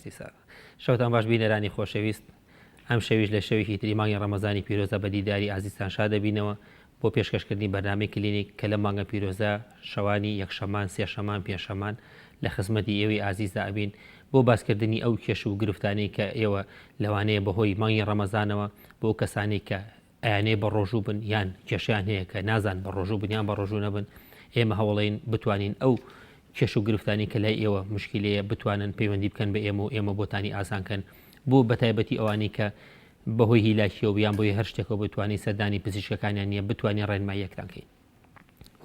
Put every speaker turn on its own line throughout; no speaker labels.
لەشتی ساغ. شەوتان باش بینەرانی خۆشەویست. ئەم شەویش لە شەوێکی تری مانگی ڕەمەزانی پیرۆزە بە دیداری ئازیزتان شاد دەبینەوە بۆ پێشکەشکردنی بەرنامەی کلینیک کە لەم مانگە پیرۆزە شەوانی یەکشەمان، سێشەمان، پێنجشەمان لە خزمەتی ئێوەی ئازیزدا ئەبین بۆ باسکردنی ئەو کێش و گرفتانەی کە ئێوە لەوانەیە بەهۆی مانگی ڕەمەزانەوە بۆ کەسانی کە ئەیانەیە بە ڕۆژوو بن یان کێشەیان هەیە کە نازان بە ڕۆژوو بن یان بە ڕۆژوو نەبن ئێمە هەوڵین بتوانین ئەو کێش و گرفتانی کە لای ئێوە مشکلەیە بتوانن پەیوەندی بکەن بە ئێمە و ئێمە بۆتانی ئاسان کەن بۆ بەتایبەتی ئەوانەی کە بەهۆی هیلاکیەوە یان بۆی هەر شتێکەوە بتوانین سەردانی پزیشکەکانیان نییە بتوانین ڕێنماییەکتان کەین.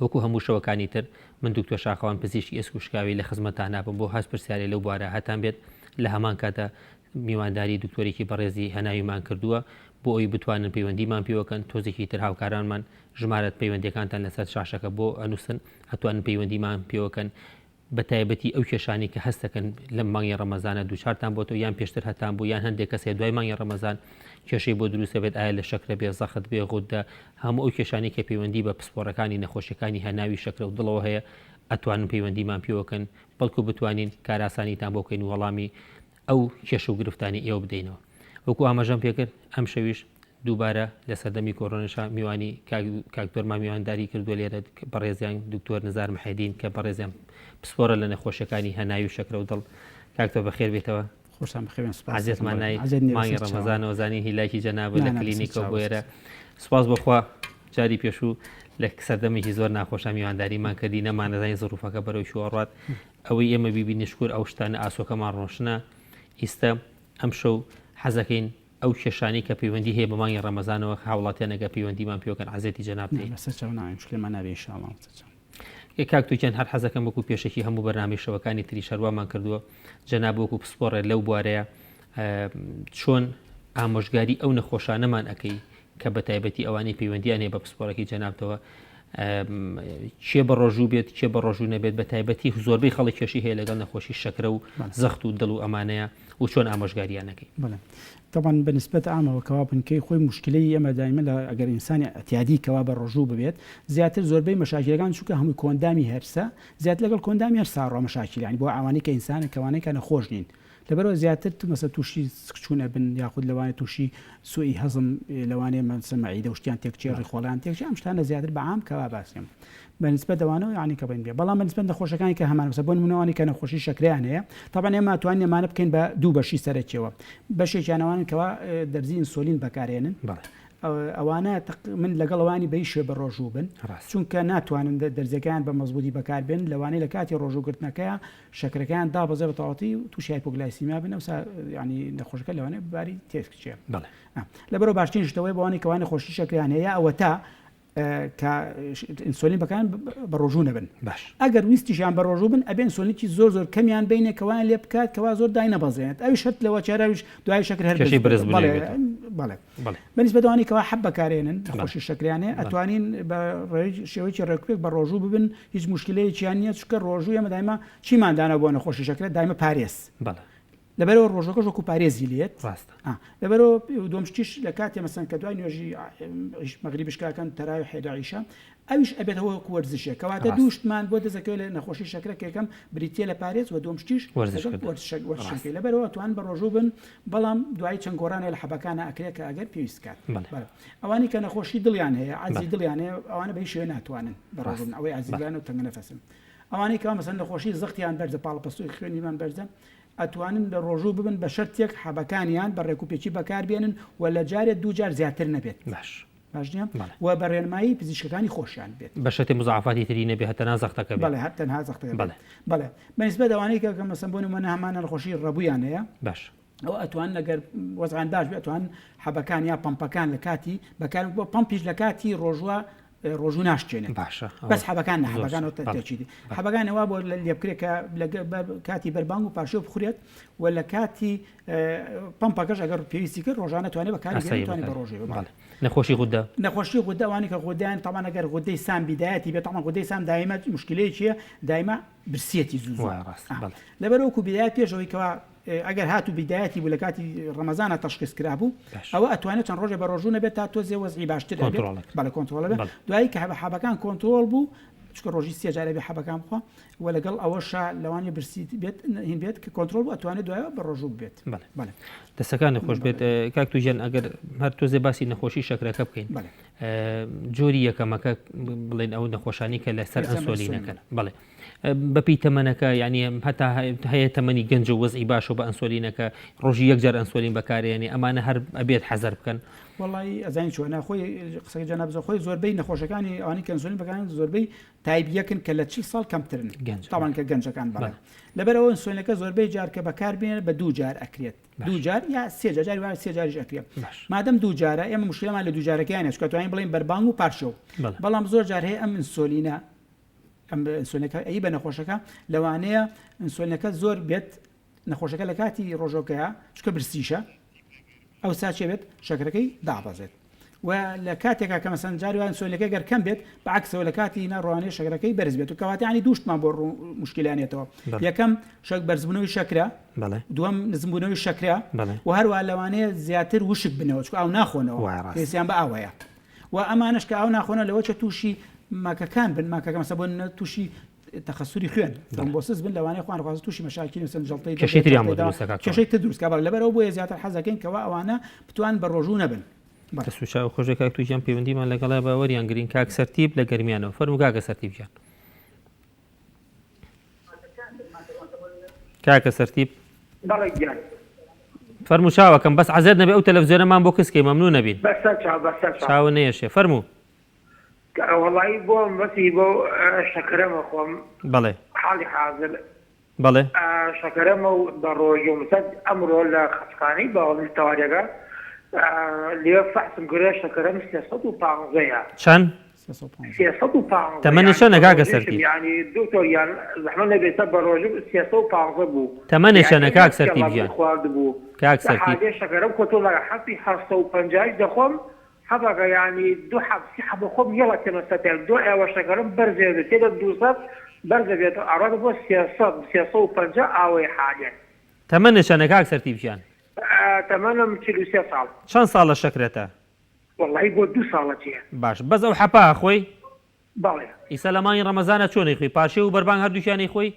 وەکو هەموو شەوەکانی تر من دکتۆر شاخەوان پزیشکی ئێسک و شکاوی لە خزمەتتان نابم بۆ هەر پرسیارێ لەو بوارە هەتان بێت لە هەمان کاتە میوانداری دکتۆرێکی بەڕێزی هەناویمان کردووە بۆ ئەوی بتوانن پەیوەندیمان پێوەکەن تۆزێکی تر هاوکارانمان ژمارەت پەیوەندیەکانتان لەسەر شاشەکە بۆ ئەنووسن ئەتوانن پەیوەندیمان پێوەکەن بە تایبەتی ئەو کێشانەی کە هەست دەکەن لەم مانگی ڕەمەزانە دووچارتان بۆتەوە یان پێشتر هەتان بوو یان هەندێک کەس هەیە دوای مانگی ڕەمەزان کێشەی بۆ دروست دەبێت ئایا لە شەکرە بێ زەخت بێ غودە هەموو ئەو کێشانەی کە پەیوەندی بە پسپۆڕەکانی نەخۆشیەکانی هەناوی شەکرە و دڵەوە هەیە ئەتوانن پەیوەندیمان پێوەکەن بەڵکو بتوانین کارئاسانیتان بۆ بکەین و وەڵامی ئەو کێشە و گرفتانەی ئێوە بدەینەوە. وەکو ئاماژەم پێکرد ئەمشەویش دووبارە لە سەردەمی کۆرۆنەشا میوانی کاک دکتۆرمان میوانداری کردووە لێرە بەڕێزیان دکتۆر نزار محێدین کە بەڕێزیان پسپۆرە لە نەخۆشیەکانی هەناوی و شەکرە و دڵ. کاک دکتۆر بەخێر بێتەوە.
خۆشتان بەخێر
سوپاس. عەزێتمان نای مانگی ڕەمەزانەوە زانین هیلاکی جەنابت لە کلینیکەوە بۆ ئێرە. سوپاس بۆ خوا جاری پێشوو لە سەردەمێکی زۆر ناخۆشا میوانداریمان کردی نەمانەزانی زڕوفەکە بەرەو کوێ ئەڕوات. ئەوەی ئێمە بیبینین شکور ئەو شتانە ئاسۆکەمان ڕۆشنە ئیستە ئەمشەو حەزەکەین ئەو کێشانەی کە پەیوەندی هەیە بە مانگی ڕەمەزانەوە هاوڵاتیان ئەگەر پەیوەندیمان پێوەکەن عەزێتی جەنابتەین.
نا بەسەر چاو ناوێ مشکلەمان نابێ ان شاء اللە بەسەر چاو.
کاک توکیان هەر حەزەکەم وەکو پێشەکی هەموو بەرنامەی شەوەکانی تریش هەروامان کردووە جەناب وەکو پسپۆڕێ لەو بوارەیە چۆن ئامۆژگاری ئەو نەخۆشانەمان ئەکەی کە بە تایبەتی ئەوانەی پەیوەندیان هەیە بە پسپۆڕەکەی جەنابتەوە کێ بە ڕۆژوو بێت کێ بە ڕۆژوو نەبێت بە تایبەتی زۆربەی خەڵک کێشی هەیە لەگەڵ نەخۆشی شەکرە و زەخت و دڵ و ئەمانەیە و چۆن ئامۆژگاریانەکەی
طبعا بەنسبەت عامەوە کەوا بنکەی خۆی مشکلەی ئێمە دایمە لە ئەگەر ئینسانی ئەتیادی کەوا بە ڕۆژوو ببێت زیاتر زۆربەی مەشاکیلەکان چونکە هەمووی کۆندامی هەرسە زیاتر لەگەڵ کۆندامی هەرسا ڕۆ مەشاکیل یانی بۆ ئەوانەی کە ئینسانە کەوانەی کە نەخۆش نین لەبەرئەوە زیاتر تو مەسەلەن توشی سکچون ئەبن یاخود لەوانەیە توشی سوئی هەزم لەوانەیە مەسەلەن مەعیدە و شتیان تێکچێ ڕیخۆڵەیان تێکچێ ئەم شتانە زیاتر بە عام کەوا باسیم بە نسبەت ئەوانەوە یانی کە بڵێین بێ بەڵام بە نسبەت نەخۆشەکانی کە هەمان مەسەلەن بۆ نمونە ئەوانەی کە نەخۆشی شەکرەیان هەیە تەبعەن ئێمە ئەتوانین ئەمانە بکەین بە دوو بەشی سەرەکیەوە بەشێکیان ئەوانن کەوا دەرزی ئینسۆلین بەکارێنن
بەڵێ
ئەوانە من لەگەڵ ئەوانی بە هیچ شێوە بە ڕۆژوو بن
ڕاست
چونکە ناتوانن دەرزیەکەیان بە مەزبوتی بەکار بێنن لەوانەیە لە کاتی ڕۆژوو گرتنەکەیا شەکرەکەیان دابەزێ بە تەواوەتی و تووشی hypoglycemia بن ئەوسا یانی نەخۆشەکە لەوانەیە باری تێک بچێ
بەڵێ
لەبەرەوە باشترین شتەوەی بەوانەی کەوانە خۆشی شەکریان هەیە ئەوەتا کە ئینسۆلین بەکان بە ڕۆژوو نەبن
باش
ئەگەر ویستیشیان بە ڕۆژوو بن ئەبێ ئینسۆلینێکی زۆر زۆر کەمیان بینێ کەوایان لێ بکات کەوا زۆر داینەبەزێنێت ئەویش هەر لەوە چاراویش دوای شەکر هەر
کێشەی بەرز
بەڵێ بەڵێ بەنیسبەت ئەوانەی کەوا حەب بەکارێنن نەخۆشی شەکریان هەیە ئەتوانین بە شێوەیەکی ڕێکوپێک بە ڕۆژوو ببن هیچ موشکیلەیەکیان نییە چونکە ڕۆژوو ئێمە دایمە چیمان دانا بۆ نەخۆشی شەکرە دایمە پارێز لەبەرەوە ڕۆژەکەش وەکو پارێزی لێت
ڕاستە
لەبەرەوە دوم شتیش لە کاتێ مەسەن کە دوای نوێژی مەغریبش کاکەن تەراوی حێدا عیشا ئەویش ئەبێت وەکو وەرزشێک کەواتە دوو شتمان بۆ دەست دەکەوێت لە نەخۆشی شەکرە کە یەکەم بریتییە لە پارێز و دووەم شتیش وەرزشەکەی لەبەرەوە توان بە ڕۆژوو بن بەڵام دوایی چەند گۆڕانێ لە حەبەکانە ئەکرێت کە ئەگەر پێویست کات ئەوانەی کە نەخۆشی دڵیان هەیە عەجزی دڵیان هەیە ئەوانە بە هیچ شێوەیە ناتوانن بە ڕۆژوو بن ئەوەی عەجزی دڵیان و تەنگەنەفەسن ئەوانەی کە مەسەن نەخۆشی زەختیان بەرزە پاڵەپەستۆی خوێنیمان بەرزە ئەتوانن بە ڕۆژوو ببن بە شەرتێک حەبەکانیان بە ڕێکوپێکی بەکاربێنن و لە جارێ دوو جار زیاتر نەبێت
باش
باش نیە و بە ڕێنمایی پزیشکەکانی خۆشیان بێت.
بە شەرتێ مزاعەفاتی تری نەبێ هەر تەنها زەختەکە بێ.
بەڵێ هەر تەنها زەختەکە بێ.
بەڵێ.
بەڵێ بە نیسبەت ئەوانەی کە کە مەسەن بۆ نموونە هەمانە نەخۆشی ڕەبوویان هەیە.
باش.
ئەوە ئەتوانن ئەگەر وەزعیان باش بێ ئەتوانن حەبەکان یا پەمپەکان لە کاتی بەکار بۆ پەمپیش لە کاتی ڕۆژوە ڕۆژوو ناشکێنێت.
باشە.
بەس حەبەکان نا حەبەکان ئەوە تەئکیدی. حەبەکان وا بۆ لێ بکرێت کە لە کاتی بەربانگ و پارشێو بخورێت و لە کاتی پەمپەکەش ئەگەر پێویستی کرد ڕۆژانە توانێت بەکاری بێنێت توانێت بە ڕۆژێ بەڵێ.
نەخۆشی غودە؟
نەخۆشی غودە ئەوانەی کە غودەیان تەبعەن ئەگەر غودەی سام بیدایەتی بێت تەبعەن غودەی سام دایمە مشکلەیەکیە دایمە برسیەتی زوو زوو
وایە ڕاستە بەڵێ.
لەبەر وەکو بیدایەت پێش ئەوەی کەوا ئەگەر هاتوو بیدایەتی بوو لە کاتی ڕەمەزانا تەشخیص کرابوو
باش.
ئەوە ئەتوانێت چەند ڕۆژێ بە ڕۆژوو نەبێت تا تۆزێ وەزعی باشتر ئەبێت
کۆنتڕۆڵ ئەکرێت.
بەڵێ کۆنتڕۆڵ ئەبێت
بەڵێ.
دوایی کە حەبەکان کۆنتڕۆڵ بوو. چونکە ڕۆژی سێ جار ئەبێ حەبەکان بخوا و لەگەڵ ئەوەشا لەوانەیە برسی بێت هین بێت کە کۆنترۆڵ بوو ئەتوانێت دوایەوە بە ڕۆژوو بێت.
بەڵێ. بەڵێ. دەستەکانت خۆش بێت کاک توژیان ئەگەر هەر تۆزێ باسی نەخۆشی شەکرەکە بکەین جۆری یەکەمەکە بڵێن ئەو نەخۆشانی کە لەسەر ئەنسۆلینەکەن بەڵێ بەپی تەمەنەکە یعنی هەتا هەیە تەمەنی گەنج و وەزعی باشە بە ئەنسۆلینەکە ڕۆژی یەکجار ئەنسۆلین بەکارێنێ ئەمانە هەر ئەبێت حەزەر بکەن.
وەڵی ئەزانی چۆنە خۆی قسەکەی جەناب زۆر خۆی زۆربەی نەخۆشەکانی ئەوانی کە ئەنسۆلین بەکارێن زۆربەی type یەکن کە لە 40 ساڵ کەمترن
گەنج
تاوان کە گەنجەکان بەڵێ لەبەر ئەوە ئەنسۆلینەکە زۆربەی جار کە بەکار بێنێت بە دوو جار ئەکرێت دوو جار یا سێ جار جاری وایە سێ جاریش ئەکرێت مادەم دوو جارە ئێمە مشکلەمان لە دوو جارەکەیان چونکە توانین بڵێین بەربانگ و پارشێو بەڵام زۆر جار هەیە ئەم ئەنسۆلینە ئەم ئەنسۆلینەکە ئەی بە نەخۆشەکە لەوانەیە ئەنسۆلینەکە زۆر بێت نەخۆشەکە لە کاتی ڕۆژۆکەیە چونکە برسیشە ئەوسا چێ بێت شەکرەکەی دابەزێت و لە کاتێکا کە مەسەن جاری وایە ئەنسۆلینەکە گەر کەم بێت بە عەکسەوە لە کاتی ناڕوانەیە شەکرەکەی بەرز بێت و کەواتە ینی دووشتمان بۆ مشکلانێتەوە یەکەم شەک بەرزبوونەوەی شەکرە دووەم نزمبوونەوەی شەکرە و هەروە لەوانەیە زیاتر وشک بنەوە چونکە ئاو ناخۆنەوە پێویستیان بە ئاوەیە و ئەمانەش کە ئاو ناخۆنەوە لەوە چە تووشی ماکەکان بن ماکەکە مەسە بۆ تووشی تەخەسوری خوێن thrombosis بن لەوانەیە خوان خواست تووشی مەشاکیل مەسەن جەڵتەی دڵ
کێشەی تریان بۆ دروست دەکات
کێشەی تر دروست کات بەڵێ لەبەر ئەوە بۆیە زیاتر حەز دەکەین کەوا ئەوانە بتوان بە ڕۆژوو نەبن.
دەست و چاو خۆش بێ کاک توجیان پەیوەندیمان لەگەڵە بە وەریان گرین کاک سەرتیپ لە گەرمیانەوە فەرموو کاکە سەرتیپ گیان. کاکە سەرتیپ.
بەڵێ گیان.
فەرموو چاوەکەم بەس عەزێت نەبێ ئەو تەلەفزیۆنەمان بۆ کز کەی مەمنوون ئەبین.
بەسەر چاو بەسەر چاو.
چاوت نەیەشێ فەرموو.
وەڵایی بۆم بەسی بۆ شەکرەمە خۆم
بەڵێ.
حاڵی حازر
بەڵێ.
شەکرەمە و بە ڕۆژووم سەد ئەمڕۆ لە خەستخانەی باوەڵی تەوارەکە لێ فەحسم کرد شەکرەم 315 یە.
چەند؟
315
تەمەنت چەنە کاکە سەرتیپ؟
یانی دکتۆر گیان زەحمەت نەبێ سە بە ڕۆژوو 315 بوو
تەمەنت
یانی
چەنە کاک
هەشت
سەرتیپ
کەڵامی
گیان؟
خواردبوو
کاک
لە
سەرتیپ.
حالێ شەکرەم کۆنترۆڵ ناکا حەپی 750 دەخۆم حەبەکە یانی دوو حەب سی حەبە خۆم یەڵە تێمە سەتێک دو ئێوە شەکەرم بەرزێ تێدە 200 بەرزە بێتەوە ئەڕواتە بۆ 300 350 ئاوەی حالێن.
تەمەنت چەنە کاک سەرتیپ گیان؟
تەمەنم 43 ساڵ.
چەند ساڵە شەکرەتە؟
وەڵاهی بۆ دوو ساڵە چێ.
باش بەس ئەو حەپە ئەخۆی؟
بەڵێ.
ئیسا لە مانگی ڕەمەزانا چۆن ئەیخۆی پارشێو و بەربانگ هەردووکیان ئەیخۆی؟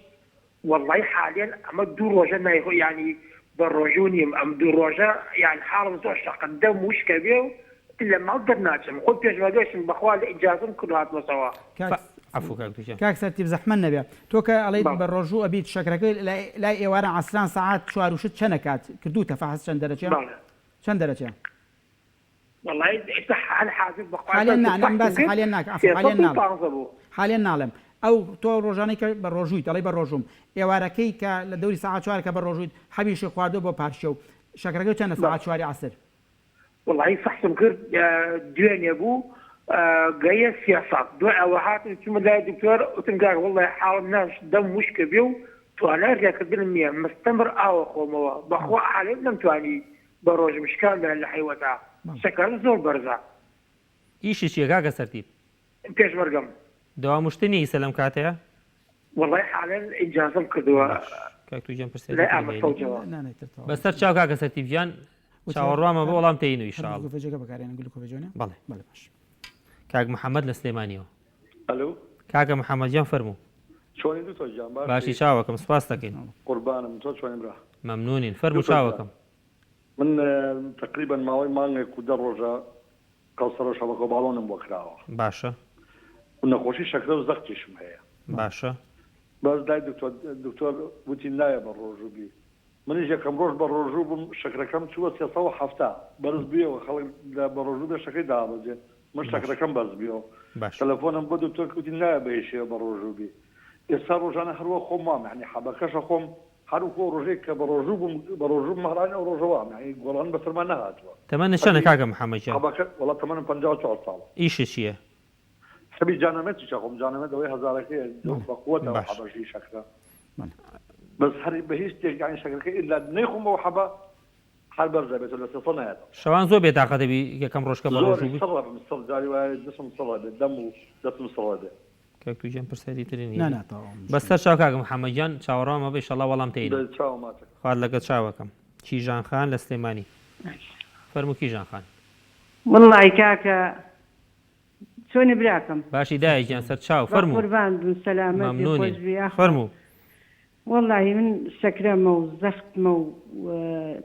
وەڵای حالیەن ئەمە دوو ڕۆژە نایخۆ یانی بە ڕۆژوو نیم ئەم دوو ڕۆژە یان حاڵم زۆر شەقە دەم وشکە بێ و لە ماڵ دەرناچم خۆ پێشمەرگەشم بەخوا لە ئیجازەم کرد هاتمەسەوە.
کاک
عەفو کاک دوو گیان.
کاک سەرتیپ زەحمەت نەبێ تۆ کە ئەڵێیت
بەڵێ.
بە ڕۆژوو ئەبیت شەکرەکەی لای لای ئێواران عەسران سەعات چوار و شت چەنە کات کردووتە فەحس چەند دەرەچێ
بەڵێ.
چەند دەرەچێ؟
وەڵایی ئێستا حال حازر بەخوا
حالیەن نا نا من
فەحسم
باسی
کرد
حالیەن ناکەم عەفو حالیەن ناڵێم
315 بوو.
حالیەن ناڵێم ئەو تۆ ئەو ڕۆژانەی کە بە ڕۆژوویت ئەڵێی بە ڕۆژووم ئێوارەکەی کە لە دەوری سەعات چوار کە بە ڕۆژوویت حەبیشی خواردووە بۆ پارشێو شەکرەکەی چەندە سەعات
بەڵێ.
چواری عەسر؟
وەڵایی فەحسم کرد دوێنێ بوو گەیە 300 دوای ئەوە هاتم چوومە لای دکتۆر وتم کاک وەڵڵای حاڵم ناش دەم وشکە بێ و توانای ڕێکردنم نییە مستەمر ئاوە خۆمەوە بەخوا حالێت نەمتوانی بە ڕۆژم شکاندیان لە حەیوەتا شەکەرم زۆر بەرزە.
ئیشت چیە کاکە سەرتیپ؟
پێشمەرگەم.
دەوام وشتن نیە ئیسە لەم کاتەیا؟
وەڵای حالەن ئیجازەم کردوە
باش کاک توو گیان پرسیاری
لای
تری
ئامەد
هەیە نی؟
فەوجەوە.
نا نا ئیتر تەواو
بەسەر چاو کاکە سەرتیپ گیان
وتی
چاوەڕوانمە بۆ
هەر
وەڵام تێینەوە
هەر
ئیشاڵڵا.
گلوکۆفێجەکە بەکارێنن گلوکۆفێجۆنە
بەڵێ.
بەڵێ باش.
کاک محمد لە سلێمانیەوە.
ئەلو.
کاکە محمد گیان فەرموو.
چۆنی دکتۆر گیان
باشی
باشی؟
چاوەکەم سوپاست دەکەین.
قوربانم تۆ چۆنی برا؟
مەمنونین فەرموو
دکتۆر گیان
چاوەکەم.
من تەقریبەن ماوەی مانگێک و دە ڕۆژە قەڵسەرە و شەبەکە و باڵۆنم بۆ کراوە.
باشە.
و نەخۆشی شەکرە و زەختیشم هەیە.
باشە.
بەس لای دکتۆر دکتۆر وتی نایە بە ڕۆژوو بی منیش یەکەم ڕۆژ بە ڕۆژوو بووم شەکرەکەم چووە 370 بەرز بوویەوە خەڵک لە بە ڕۆژوو بێ شەکرەی دابەزێ من
باشە.
شەکرەکەم بەرز بوویەوە
باشە.
تەلەفۆنم بۆ دکتۆر کرد وتی نایە بە هیچ شێوە بە ڕۆژوو بی ئێستا ڕۆژانە هەر وەک خۆم وام یانی حەبەکەش ئەخۆم هەر وەکو ئەو ڕۆژەی کە بەڕۆژوو بووم بەڕۆژوو بووم هەر ئەو ڕۆژە وام یانی گۆڕان بەسەرما نەهاتووە
تەمەنت چەنە
حەبی
کاکە محمد گیان؟
حەبەکە وەڵا تەمەنم 54 ساڵە.
ئیشت چیە؟
حەبی جانەمێتیش ئەخۆم جانەمێت ئەوەی هەزارەکەیە زۆر
بەڵێ.
بەقوەتە ئەو
باش.
حەبەشی شەکرە
بەڵێ.
بەس هەر بە هیچ شتێک یانی شەکرەکە ئیلا نەیخۆم ئەو حەبە هەر بەرز ئەبێتەوە لە 300 نایەتەوە.
شەوان زۆر بێتاقەت ئەبی یەکەم ڕۆژ کە
زۆر
بەڕۆژوو بووی؟
سڕ ئەبم سڕ جاری وایە دەستم سڕ ئەبێ دەم و دەستم سڕ ئەبێ.
کاک توو گیان پرسیاری تری
نا
نییە
نا تەواو مشکلە
بەسەر چاو کاک محمد گیان چاوەڕوان مەبە ئیشەڵا وەڵام تێینەوە.
دە چاوم ماچەکەم.
خوات لەگەڵ چاوەکەم. کیژان خان لە سلێمانی فەرموو کیژان خان.
وەڵای کاکە. چۆنی براکەم.
باشی دایە گیان سەرچاو فەرموو.
بەقوربان بم سەلامەت بی
مەمنونین
خۆش بی یاخوا.
فەرموو.
وەڵاهی من شەکرەمە و زەختمە و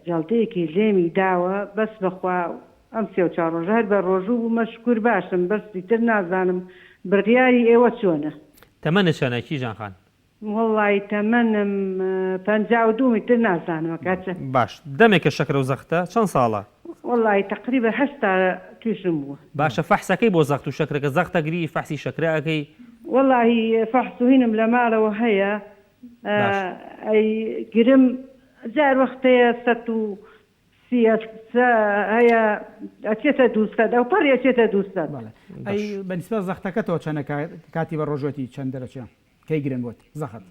جەڵتەیەکی لێمی داوە بەس بەخوا ئەم سێ و چوار ڕۆژە هەر بە ڕۆژوو بوومە شکور باشم بەس ئیتر نازانم بڕیاری ئێوە چۆنە.
تەمەنت چەنە کیژان خان؟
وەڵاهی تەمەنم 52 م ئیتر نازانم ئەکا چەند.
باش دەمێکە شەکرە و زەختە چەند ساڵە؟
وەڵاهی تەقریبەن 80 تویشم بووە.
باشە فەحسەکەی بۆ زەخت و شەکرەکە زەخت ئەگری فەحسی شەکرە ئەکەی؟
وەڵاهی فەحس و هینم لە ماڵەوە هەیە
باش.
ئەی گرم جار وەخت هەیە 130 هەیە ئەچێتە 200 ئەوپەڕی ئەچێتە 200.
بەڵێ ئەی بە نیسبەت زەختەکەتەوە چەنە کاتی بە ڕۆژوەتی چەند دەرەچێ کەی گرن بۆت زەخت؟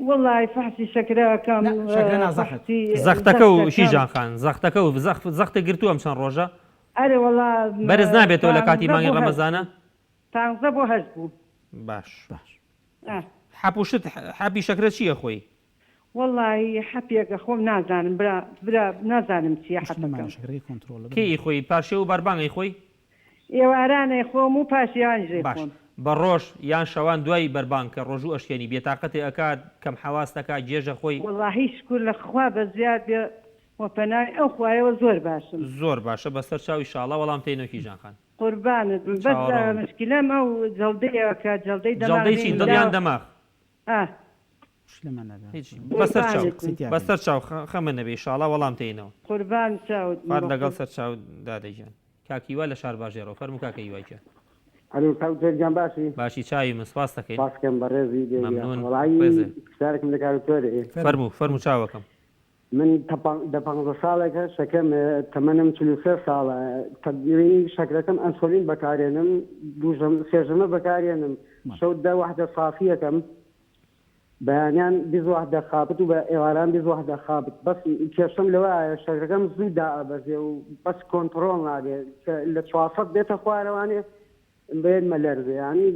وەڵای فەحسی شەکرە ئەکەم
نا شەکرە نا زەخت.
فەحسی
زەختەکە و
زەختەکەم.
شیژان خان زەختەکە و زەخت زەختت گرتووە ئەم چەند ڕۆژە؟
ئەرێ وەڵا
بەرز نابێتەوە لە کاتی
پانزە
مانگی
بۆ هەشت
ڕەمەزانە؟
بوو پانزە بۆ هەشت بوو.
باش.
باش.
ئا.
حەپ و شت حەپی شەکرە چی ئەخۆی؟
وەڵایی حەپێکە خۆم نازانم برا برا نازانم چیە
مشکلەمانە
حەپەکەم.
شەکرەکەی کۆنترۆڵە
کەی
بەس.
ئەیخۆی پارشێو و بەربانگ ئەیخۆی؟
ئێواران ئەیخۆم و پاشێوانیش
باش
ئەیخۆم.
بە ڕۆژ یان شەوان دوای بەربانگ کە ڕۆژوو ئەشکێنی بێتاقەتێ ئەکات کەم حەواست ئەکا گێژ ئەخۆی؟
وەڵاهی شکور لە خوا بەزیاد بێ وە پەنای ئەو خوایەوە زۆر باشم.
زۆر باشە بەسەر چاو ئیشاڵا وەڵام تەینۆ کیژان خان.
قوربانت بم بەس
چاوەڕوانم.
مشکیلەم ئەو جەڵدەیە کە جەڵدەی دەماغ
جەڵدەی چی
لێمی
دڵ یان
داوە
دەماغ؟
ئا.
مشکلەمان نەبێ.
هیچ بەسەر چاو
قوربانت بم.
بەسەر چاو خەمت نەبێ ئیشاڵا وەڵام تەینەوە.
قوربان چاوت بم
خوات لەگەڵ
بەخوا.
سەر چاو دادە گیان. کاک هیوا لە شارباژێڕەوە فەرموو کاکە هیوا گیان.
ئەلو کاک دکتۆر گیان باشی؟
باشی چاوی من سپاست دەکەین.
سپاس کەم بەڕێزی بێ گیان.
مەمنون
وەڵایی
ڕێزێ.
پرسیارێکم لە کاک دکتۆر هەیە.
فەرموو فەرموو چاوەکەم.
من دە پانزە ساڵێکە شەکرەم هەیە تەمەنم 43 ساڵە تەبیعی شەکرەکەم ئەنسۆلین بەکارێنم دوو ژەم سێ ژەمە بەکارێنم شەو دە وەحدە سافیەکەم بەیانیان 20 وەحدە خابت و بە ئێواران 20 وەحدە خابت بەس کێشەم لەوەیە شەکرەکەم زوو دائەبەزێ و بەس کۆنتڕۆڵ نابێ کە لە 400 بێتە خوارەوانێ بێنمە لەرزێ یانی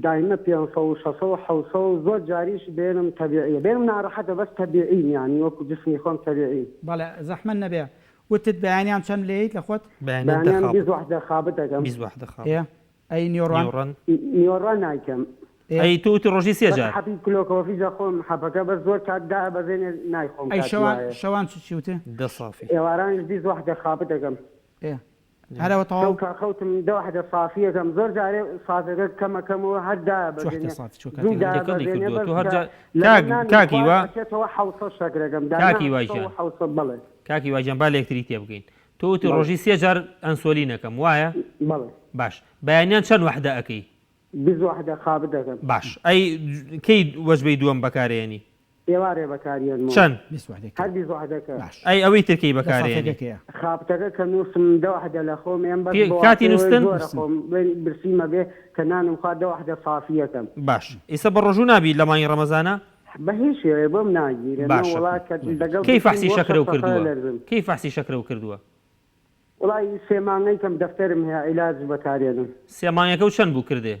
دایمە پێنسە و شەسە و حەوسە و زۆر جاریش بێنم تەبیعیە بێنم ناڕەحەتە بەس تەبیعیم یانی وەکو جسمی خۆم تەبیعیم.
بەڵێ زەحمەت نەبێ وتت بەیانیان چەند لێیت لە خۆت؟
بەیانیان دە
بەیانیان
خابت.
20 وەحدە خابت دەکەم.
20 وەحدە خابت.
ئێ ئەی نیۆڕان؟
نیۆڕان.
نیۆڕان نایکەم.
ئێ.
ئەی تۆ وتی ڕۆژی سێ
بەس
جار.
حەپی کلۆکۆفی دەخۆم حەپەکە بەس زۆر کات دائەبەزێنێ نایخۆم
ئەی
کاتی
شەوان
وایە.
شەوان چ چی وتی؟
دە سافی.
ئێوارانیش 20 وەحدە خابت دەکەم.
ئێ هەر ئەوە
شەو
تەواو؟
کە خەوتم دە وەحدە سافیەکەم زۆر جارێ سافەکە کەمە کەمەوە هەر
چ وەحدە
دائەبەزێنێ
سافی چۆ
زوو
کاتی
تێکەڵی
دائەبەزێنێ
کردووە
بەس
تۆ هەر
کە
جار
لەگەڵ
کاک
نانم
کاک
خوارد
هیوا
ئەچێتەوە حەوسەد شەکرەکەم دایمە
کاک هیوا
حەوسەد
گیان
و حەوسەد بەڵێ.
کاک هیوا گیان با لە یەکتری تێبگەین تۆ وتی
بەڵێ.
ڕۆژی سێ جار ئەنسۆلین ئەکەم وایە؟
بەڵێ.
باش بەیانیان چەند وەحدە ئەکەی؟
20 وەحدە خابت دەکەم.
باش ئەی کەی وەجبەی دووەم بەکارئێنی؟
ئێوارێ بەکاریەنمەوە.
چەند؟
20 وەحدەکە.
هەر 20 وەحدەکە.
باش.
ئەی ئەوەی تر کەی
دە
بەکارئێنی؟
سافەکە کەیە؟
خابتەکە کە نووسم دە وەحدە لە خۆم ئێم بەس
پێ
بۆ
کاتی
واسەی ئەوەی
نووستن؟
زۆرە
نووستن.
خۆم بڵێن برسیمە بێ کە نانم خوارد دە وەحدە سافیەکەم.
باش ئیسە بەڕۆژوو نابی لە مانگی ڕەمەزانا؟
بە هیچ شێوەیە بۆم ناگیرێ نە
باشە
وەڵا کە لەگەڵ
کەی
برسیم
فەحسی
بۆ
شەکرەو
شەش سەفرە
کردووە؟
لەرزم.
کەی فەحسی شەکرەو کردووە؟
وەڵایی سێ مانگەی کەم دەفتەرم هەیە عیلاج بەکارێنم.
سێ مانگەکەو چەند بوو کردێ؟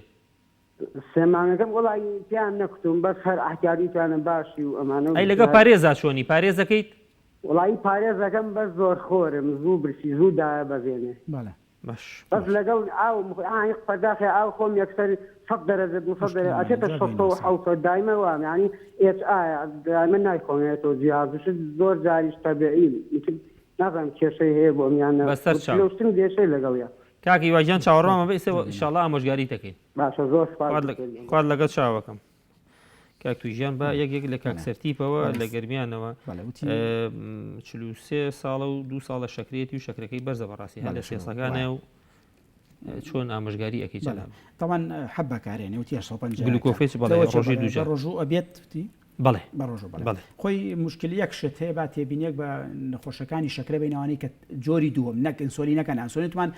سێ مانگەکەم وەڵایی پێیان نەکوتوم بەس هەر ئەحتیاتی وتیانە باشی و ئەمانە و
ئەی لەگەڵ
هەر
پارێزا چۆنی؟ پارێزەکەیت؟
وەڵایی پارێزەکەم بەس زۆر خۆرم زوو برسی زوو دایە بەزێنێ.
بەڵێ.
باش
بەس لەگەڵ ئاوم ئا یەک پەرداخێ ئاو خۆم یەکسەر سەد دەرەجە 200 دەرەجە
مشکلەمان
ئەچێتە
جواب
شەش سەد و
بیناسە.
حەوت سەد دایمە وام یانی ئێچ ئایە دایمە نایخۆمێتەوە جیاز و شت زۆر جاریش تەبیعیم ئیتر نازانم کێشەی هەیە بۆم یان نا
بەسەر چاو.
لەوشتن کێشەی لەگەڵیا.
کاک هیوا گیان چاوەڕوانمە بە ئیسە ئیشاڵا ئامۆژگاریت ئەکەین.
باشە زۆر سوپاس
خوات
دکتۆر گیان.
خوات لەگەڵ چاوەکەم. کاک تویژیان با یەک یەک لە کاک سەرتیپەوە لە گەرمیانەوە 43 ساڵە و دوو ساڵە شەکرێتی و شەکرەکەی بەرزە بەڕاستی هەر لە سێسەکانە و چۆن ئامۆژگاری ئەەکەی جەناب
تاوان حەب بەکارێنێ وتی 850
گلوکۆفێچ بەڵێ ڕۆژی دوو جار
ڕۆژوو ئەبێت وتی
بەڵێ
بە ڕۆژوو بەڵێ خۆی مشکلی یەک شت هەیە با تێبینیەک بە نەخۆشەکانی شەکرە بین ئەوانەی کە جۆری دووەم نەک ئینسۆلین نەکەن ئەنسۆلین توان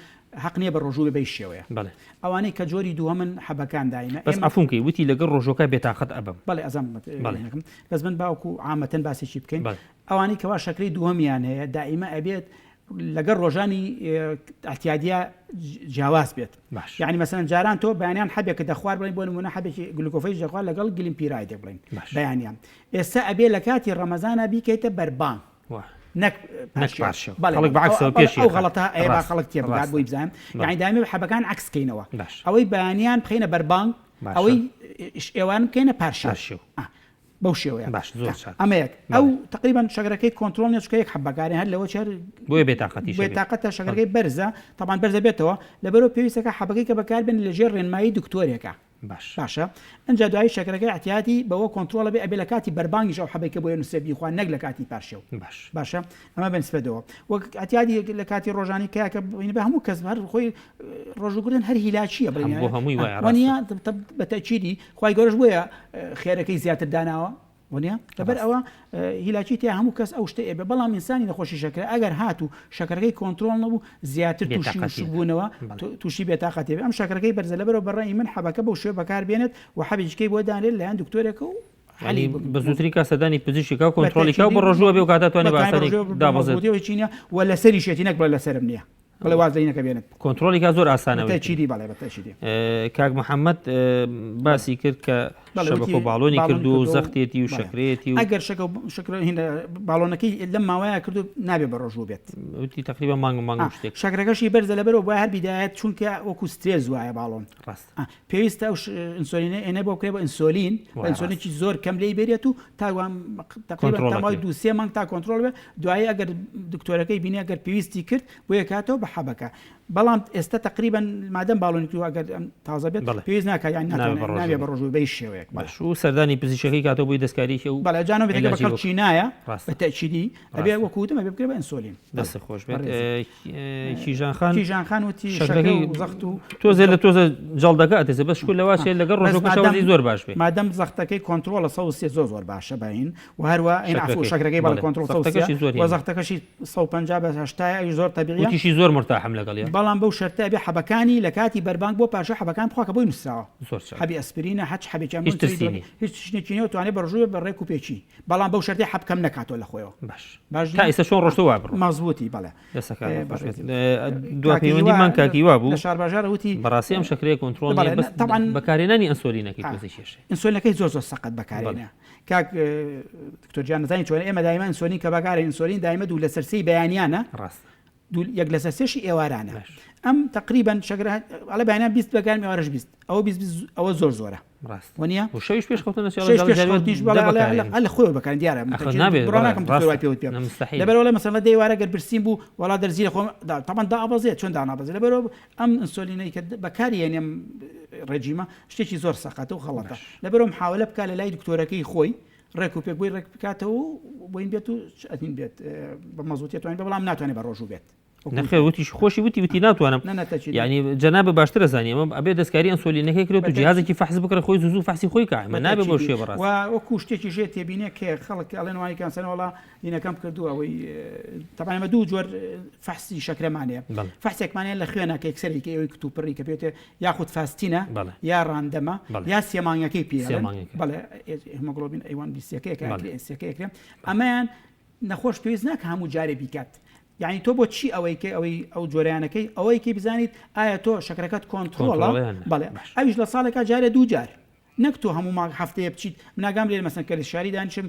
حەق نییە بە ڕۆژوو بێ بەی شێوەیە
بەڵێ
ئەوانەی کە جۆری دووەمن حەبەکان دایمە
بەس عەفوم کەی وتی لەگەڵ ڕۆژوەکە بێتاقەت ئەبم.
بەڵێ ئەزانم
بەڵێ.
بەس من باوکو عامەتەن باسێکی بکەین
بەڵێ.
ئەوانەی کەوا شەکرەی دووەمیان هەیە دائیمە ئەبێت لەگەڵ ڕۆژانی ئەعتیادیە جیاواز بێت
باش.
یعنی مەسەلەن جاران تۆ بەیانیان حەبێکت دەخوارد بڵێن بۆ نمونە حەبێکی گلوکۆفەیج دەخوارد لەگەڵ glimepiride ێک بڵێن
باش.
بەیانیان ئێستا ئەبێ لە کاتی ڕەمەزانا بیکەیتە بەربانگ
وا.
نەک
نەک پارشێو. خەڵک بە عەکسەوە پێشی
ئەو غەڵەتە ئەیە با خەڵک تێبگات بۆی بزانم یانی دایمە حەبەکان عەکس کەینەوە ئەوەی بەیانیان بخەینە بەربانگ ئەوەی ئێوان بکەینە پارشێو بەو شێوەیە
باش زۆر چاک
ئەمە یەک ئەو تقریبا شەکرەکەی کۆنترۆڵ نیە چونکە یەک حەب بەکارێ هەر لەوە چەر
بۆیە بێتاقەتیش
ئەبێت. بێتاقەتە شەکرەکەی بەرزە تەبعەن بەرزە بێتەوە لەبەرەوە پێویستەکە حەبەکەی کە بەکاربێن لەژێر ڕێنمایی دکتۆرێکە
باش.
باشە ئنجا دوایی شەکرەکەی ئیعتیادی بەوە کۆنترۆڵە بێ ئەبێ لە کاتی بەربانگیش ئەو حەبەی کە بۆیە نوسرێ بیخوا نەک لە کاتی پارشێو
باش.
باشە ئەمە بە نسبەتەوە وەک ئیعتیادی لە کاتی ڕۆژانی کە کە بینی بە هەموو کەس هەر خۆی ڕۆژووگرتن هەر هیلاکییە بڵێ
بۆ هەمووی وایە ڕاستە.
وەنیە بە تەئکیدی خوای گەورەش بۆیە خێرەکەی زیاتر داناوە وەنیە لەبەر ئەوە هیلاکی تیا هەموو کەس ئەو شتە ئێبێ بەڵام ئینسانی نەخۆشی شەکرە ئەگەر هاتوو شەکرەکەی کۆنترۆڵ نەبوو زیاتر تووشی وشکبوونەوە تووشی بێتاقەتی بێ ئەم شەکرەکەی بەرزە لەبەرەوە بەڕێی من حەبەکە بەو شێوە بەکار بێنێت و حەبێکیکەی بۆ دانرێت لایەن دکتۆرێکە و
حەلی بە زووترین کات سەردانی پزیشکی کا و کۆنترۆڵی کا و بە ڕۆژووە بێ و کاتە توانێ بە ئاسانی دابەزێت
و لەسەریشێتی نەک بڵێ لەسەرم نییە. بەڵێ واز لەینەکە بێنێت.
کۆنترۆڵی کا زۆر ئاسانە
وتی. بەتەئکیدی بەڵێ بەتەئکیدی.
کاک محەمەد باسی کرد کە شەبەکە و باڵۆنی کرد و زەختێتی و شەکرەیەتی و
ئەگەر شەکە شەکرە هینە باڵۆنەکەی لەم ماوەیە کرد و نابێ بە ڕۆژوو بێت.
وتی تقریبا مانگ مانگ و شتێک.
شەکرەکەشی بەرزە لەبەرەوە بۆیە هەر بیدایەت چونکە وەکو سترێس وایە باڵۆن.
ڕاستە.
پێویستە ئەو ئینسۆلینە ئێنە بۆ بکرێت بە ئینسۆلین بە ئینسۆلینێکی زۆر کەم لێی بێرێت و تا تقریبا تا ماوەی دوو سێ مانگ تا کۆنترۆڵ بێت دوایی ئەگەر دکتۆرەکەی بینی ئەگەر پێویستی کرد بۆ یەکاتەوە بە حەبەکە بەڵام ئێستا تقریبا مادەم باڵۆنی کردووە ئەگەر ئەم تازە بێت پێویست ناکات یان نابێ بە ڕۆژوو بە هیچ شێوەیەک
باش و سەردانی پزیشکەکەی کاتەوە بۆی دەستکاریی و
بەڵێ جانۆ بێتەکە بە کەڵکی نایە بە تەئکیدی ئەبێ وەکو وتم ئەبێ بکرێ بە ئینسۆلین
دەست خۆش بێت کیژان خان
کیژان خان وتی شەکرەکەی زەخت و
تۆزێ لە تۆزە جەڵدەکە ئەتێزێ بەس شکر لەوا چێ لەگەڵ ڕۆژەکە شەوەزی زۆر باش بێ
مادەم زەختەکەی کۆنترۆڵە 103 زۆر زۆر باشە باین و هەروە ئەین عفو شەکرەکەی بەڵێ کۆنترۆڵ 103 زۆر و زەختەکەشی 150 بە 80 ئەویش زۆر تەبیعیە
وتیشی زۆر مرتاحم لەگەڵیا
بەڵام بەو شەرتە ئەبێ حەبەکانی لە کاتی بەربانگ بۆ پاشە حەبەکان بخوا کە بۆی نووسراوە
زۆر چاک
حەبی ئەسپرینە هەچ حەبێکیان
هیچ ترسی نییە
هیچ شتێکی نییە و توانێ بە ڕژووێ بە ڕێک و پێکی بەڵام بەو شەرتەی حەب کەم نەکاتەوە لە خۆیەوە
باش باش تا ئێستا چۆن ڕۆشتووە وا بڕۆ
مەزبووتی بەڵێ
دەستەکانت خۆش بێت دوا پەیوەندیمان کاک هیوا بوو
لە شارباژار وتی
بەڕاستی ئەم شەکرەیە کۆنترۆڵ نییە بەس
تەبعەن
بەکارهێنانی ئەنسۆلینەکەی تۆزێ کێشەیە
ئینسۆلینەکەی زۆر زۆر سەقەت بەکارێنە کاک دکتۆر گیان نەزانی چۆنە ئێمە دایمە ئینسۆلین کە بەکارێن ئینسۆلین دایمە دوو لەسەر سێی بەیانیانە
ڕاستە
دوو یەک لەسەر سێشی ئێوارانە ئەم تقریبا شەکرە ئەڵێ بەیانیان 20 بەکارم ئێوارەش 20 ئەوە 20 ئەوە زۆر زۆرە
ڕاست
وەنیە
و شەویش پێش خەوتن نەچێ
شەویش پێش خەوتنیش بەڵێ ئەڵێ ئەڵێ خۆی بەکارن دیارە
ئەخۆ نابێت
بڕوا ناکەم دکتۆر وای پێوت پێم
مستحیل
لەبەرئەوە ئەڵێ مەسەلەن دەی وارە گەر برسیم بوو وەڵا دەرزی لە خۆم دا تەبعەن دائەبەزێت چۆن دانابەزێت لەبەرئەوە ئەم ئینسۆلینەی کە بەکاری هێنێم ڕێجیمە شتێکی زۆر سەقەتە و غەڵەتە لەبەرئەوە محاولە بکا لە لای دکتۆرەکەی خۆی ڕێک و پێک بۆی ڕێک بکاتەوە و بۆین بێت و ئەتین بێت بە مەزبووتی توانێت بەڵام ناتوانێت بە ڕۆژوو بێت
نەخێر وتیش خۆشی وتی وتی ناتوانم یعنی جەنابە باشترە زانی ئەمە ئەبێ دەستکاری ئەنسۆلینەکەی کرێت و جیهازێکی فەحس بکڕێ خۆی زوو زوو فەحسی خۆی کە ئەمە نابێ بەو شێوە بەڕاست
و وەکو شتێکی ژێ تێبینێ کە خەڵک ئەڵێن وای کانسەر وەڵا دینەکەم کردووە ئەوەی تەبعەن ئەمە دوو جۆر فەحسی شەکرەمان هەیە فەحسێکمان هەیە لە خوێنە کە یەکسەری کە ئەوەی کتوپڕی کە پێوتێ یاخود fasting ە یا random ە یا سێ مانگەکەی پێ بەڵێ هێمۆگڵۆبین A1 بیسەکەیە کە سێکەیەکرێ ئەمەیان نەخۆش پێویست ناکە هەموو جارێ بیکات یعنی تۆ بۆ چی ئەوەی کە ئەوەی ئەو جۆریانەکەی ئەوەی کەی بزانیت ئایا تۆ شەکرەکەت کۆنترۆڵە بەڵێ ئەویش لە ساڵێکا جارێ دوو جار نەک تۆ هەموو مانگ هەفتەیە بچیت من ئاگام لێ مەسەن کە لە شاری دانیشم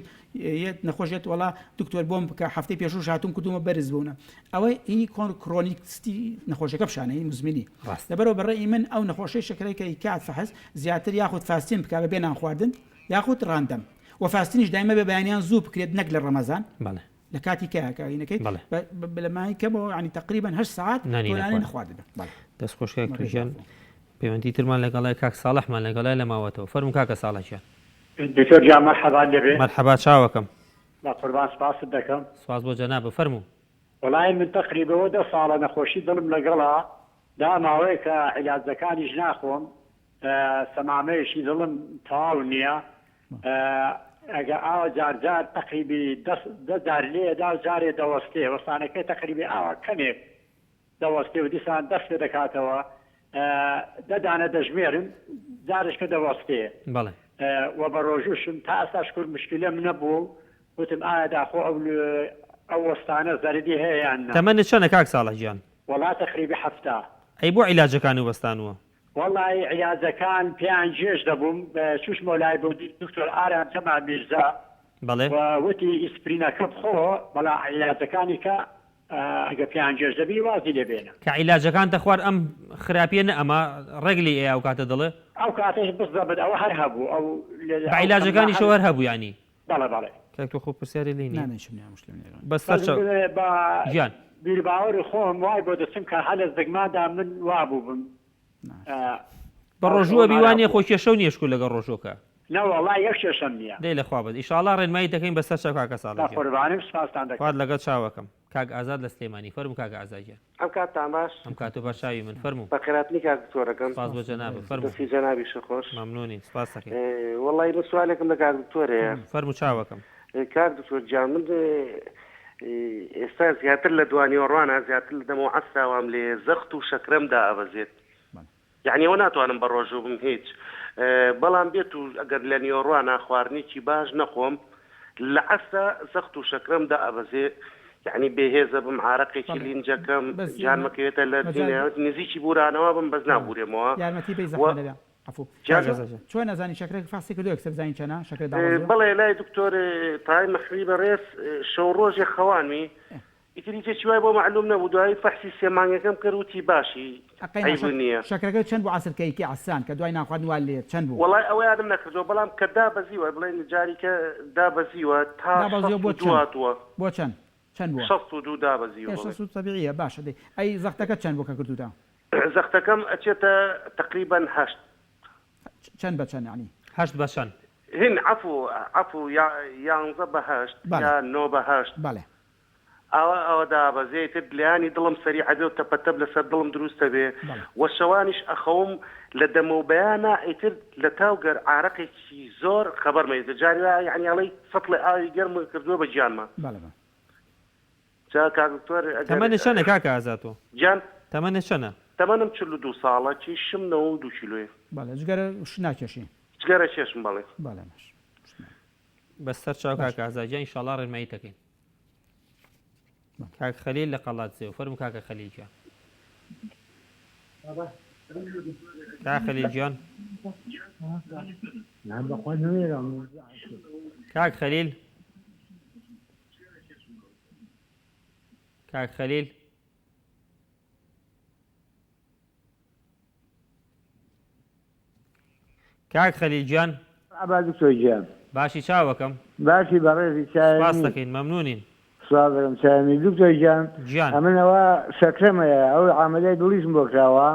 یەت نەخۆش یەت وەڵا دکتۆر بۆم بکە هەفتەی پێشووش هاتووم کردوومە بەرز بوونە ئەوە هی کۆن chronic ستی نەخۆشەکە پیشانە هی مزمنی
ڕاست
لەبەرەوە بە ڕەئی من ئەو نەخۆشەی شەکرەی کە ئیکات فەحس زیاتر یاخود fasting بکە بە بێ نان خواردن یاخود random و fasting یش دایمە بێ بەیانیان زوو بکرێت نەک لە ڕەمەزان
بەڵێ
لە کاتی کە کە هینەکەی
بەڵێ.
بە بە لە ماوەی کەمەوە یانی تەقریبەن هەشت سەعات
نانی
تۆ نانی
نەخواردبێ.
نەخواردبێ بەڵێ.
دەست خۆش کاک
بەڕێز
توژیان
عەفوو.
پەیوەندی ترمان لەگەڵای کاک ساڵحمان لەگەڵای لە ماوەتەوە فەرموو کاکە ساڵح گیان.
دکتۆر گیان مەرحەبات لێبێ.
مەرحەبا چاوەکەم.
بە قوربان سپاست دەکەم.
سپاس بۆ جەنابت فەرموو.
وەڵایی من تەقریبەوە دە ساڵە نەخۆشی دڵم لەگەڵە دا ماوەیەکە عیلاجەکانیش ناخۆم سەمامەیەکی دڵم تەواو نییە ئەگە ئاوا جار جار تەقریبی دە جار لێدا و جارێ دەوەستێ وەستانەکەی تەقریبی ئاوا کەمێک دەوەستێ و دیسان دەست پێ دەکاتەوە دە دانە دەژمێرم جارشکە دەوەستێ
بەڵێ
و بە ڕۆژووشم تا ئێستا شکور مشکلەم نەبوو وتم ئایا داخۆ ئەو ئەو وەستانە زەرەدی هەیە یان نا؟
تەمەنت چەنە کاک ساڵح گیان؟
وەڵا تەقریبی 70.
ئەی بۆ عیلاجەکانت وەستانووە؟
وەڵایی عیلاجەکان پێیان گێژ دەبووم چوشمەوە لای بۆ دکتۆر ئارام جەمال میرزا.
بەڵێ.
و وتی ئیسپرینەکە بخۆ بەڵام عیلاجەکانی کە ئەگەر پێیان گێژ دەبی وازی لێ بێنە.
کە عیلاجەکانتە خوارد ئەم خراپیە نە ئەما ڕێک لێی ئەیا ئەو کاتە دڵێ؟
ئەو کاتەش بزەبت ئەوە هەر هەبوو ئەو
بە عیلاجەکانیشەوە هەر هەبوو یانی؟
بەڵێ بەڵێ.
کاک تۆ خۆ پرسیارێ لێی نیە.
نا نا هیچم نیە مشکلەم نیە لەگەڵ.
بەس سەرچاو
بە
گیان.
بیروباوەری خۆم وای بۆ دەچم کە هەر لە زگمادا من وابووبم.
بە ڕۆژوو ئەبی وانیە خۆ کێشەو نیە شکور لەگەڵ ڕۆژوەکە.
نەوەڵا یەک کێشەم نیە.
دەی لەخوا بەس ئیشاڵا ڕێنمایی دەکەین بەسەر چاو کاکە ساڵح گیان.
بەقوربانم سوپاستان دەکەم.
خوات لەگەڵ چاوەکەم. کاک ئازاد لە سلێمانی فەرموو کاکە ئازاد گیان.
ئەم کاتتان باش.
ئەم کاتو باش چاوی من فەرموو.
بەخێرهاتنی کاک دکتۆرەکەم.
سپاس بۆ جەنابت فەرموو.
دەستی جەنابیشت خۆش.
مەمنونین سپاس دەکەین.
وەڵایی من سوالێکم لە کاک دکتۆر هەیە.
فەرموو چاوەکەم.
کاک دکتۆر گیان من ئێستا زیاتر لە دوانیوەڕوانە زیاتر لە دەمەو عەسرا وام لێ زەخت و شەکرەم دائەبەزێت یەعنی ئەوە ناتوانم بە ڕۆژوو بم هیچ بەڵام بێت و ئەگەر لە نیوەڕوانە خواردنێکی باش نەخۆم لە عەسرا زەخت و شەکرەم دائەبەزێ یەعنی بێهێزە بم عارەقێکی
بەڵێ
لینجەکەم
بەس
جانمەکەوێتە
مەجال
لەرزینە نزیکی بورانەوە بم بەس
بەڵێ
نابورێمەوە
یارمەتی بەی
و
زەحمەت نەبێ عەفو.
جا
کاک ئازاد گیان.
چۆن ئەزانی شەکرەکە فەحسی کردوە یەکسەر بزانی چەنە شەکرە دابەزیوە؟
بەڵێ لای دکتۆر تای مەحوی بەڕێز شەو ڕۆژێ خەوانمی ئیتر هیچێکی وای بۆ مەعلوم نەبوو دوایی فەحسی سێ مانگەکەم کرد وتی باشی
ئەقەی
عەیب
ناشەک
نییە.
شەکرەکەت چەند بوو عەسر کەی کی عەسران کە دوای نانخواردن وا لێت چەند بوو؟
وەڵای ئەوەیانم نەکردوە بەڵام کە دابەزیوە بڵێن جاریکە دابەزیوە تا
دابەزیوە بۆ
62
چەند
هاتووە.
بۆ چەند چەند بووە؟
62 دابەزیوە
ئێ
بەڵێ.
62 تەبیعیە باشە دەی ئەی زەختەکەت چەند بوو کە کردوتە؟
زەختەکەم ئەچێتە تەقریبەن هەشت.
چەند بە چەند یەعنی؟
هەشت بە چەند؟
هین عەفو عەفو یا یانزە بە هەشت
بەڵێ.
یا نۆ بە هەشت.
بەڵێ.
ئاوا ئاوا دابەزێ ئیتر لێیانی دڵم سەریع ئەبێ و تەپە تەپ لەسەر دڵم دروست ئەبێ
بەڵێ.
وە شەوانیش ئەخەوم لە دەمەو بەیانا ئیتر لە تاو گەر عارەقێکی زۆر خەبەرم ئەیتە جاری وایە یەعنی ئەڵێی سەتڵێ ئاوی گەرمم کردووە بە گیانما.
بەڵێ بەڵێ.
جا کاک دکتۆر ئەگەر.
تەمەنت چەنە کاکە ئازاد تۆ؟
گیان؟
تەمەنت چەنە؟
تەمەنم 42 ساڵە کیشم 92 کیلۆیە.
بەڵێ جگەرە شت ناکێشی؟
جگەرە کێشم بەڵێ.
بەڵێ باش.
بەس سەر چاو
باش.
کاکە ئازاد گیان ئیشاڵا ڕێنماییت دەکەین. کاک خەلیل لە قەڵادزێ فەرموو کاکە خەلیل گیان. کاک خەلیل گیان. کاک خەلیل. کاک خەلیل. کاک خەلیل گیان.
مەرحەبا دکتۆر گیان.
باشی چاوەکەم.
باشی بەڕێزی
سپاست
چاوێنی.
دەکەین مەمنونین.
سپاس دەکەم چاوێنی دکتۆر گیان.
گیان.
ئەمن ئەوە شەکرەم هەیە ئەو عەمەلیای دڵیشم بۆ کراوە.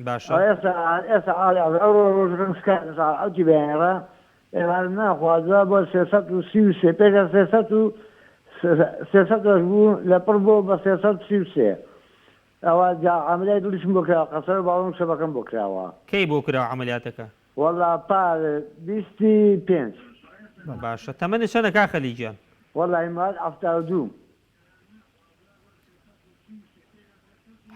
باشە.
ئەوە ئێستا ئێستا عاڵی عەزا ئەو ڕۆژەکەم شکا ساعەت حەوتی بەیانی ڕا ئێوارم ناخواردوە بۆ 333 پێشە 300 300 بوو لە پڕ بۆ بە 333 ئەوە جا عەمەلیای دڵیشم بۆ کراوە قەسەر و باڵۆن و شەبەکەم بۆ کراوە.
کەی بۆ کراوە عەمەلیاتەکە؟
وەڵا پار بیستی پێنج.
باشە تەمەنت چەنە کاک خەلیل گیان؟
وەڵاهی موالید 72.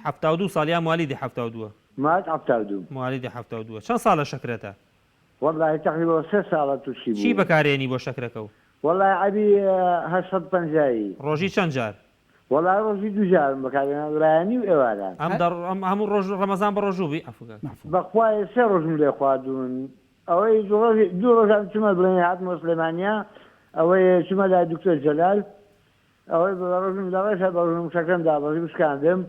72 ساڵ یا موالیدی حەفتا و دووە؟
موالید 72.
موالیدی حەفتا و دووە چەند ساڵە شەکرەتە؟
وەڵاهی تەقریبا سێ ساڵە توشی
چی
بووم.
بەکارێنی بۆ شەکرەکەو؟
وەڵاهی عەبی 850 ی.
ڕۆژی چەند جار؟
وەڵا ڕۆژی دوو جارم بەکارهێنا بەیانی و ئێواران.
ئەم دە ئەم هەموو ڕۆژ ڕەمەزان بە ڕۆژوو بی عەفو کاک.
بەخوایە سێ ڕۆژم لێ خواردوون ئەوەی دوو ڕۆژی دوو ڕۆژان چومە بڵێن هاتمەوە سلێمانیە ئەوەی چومە لای دکتۆر جەلال ئەوەی بە ڕۆژم لە ڕێشە بە ڕۆژم شەکرم دابەزی و شکاندم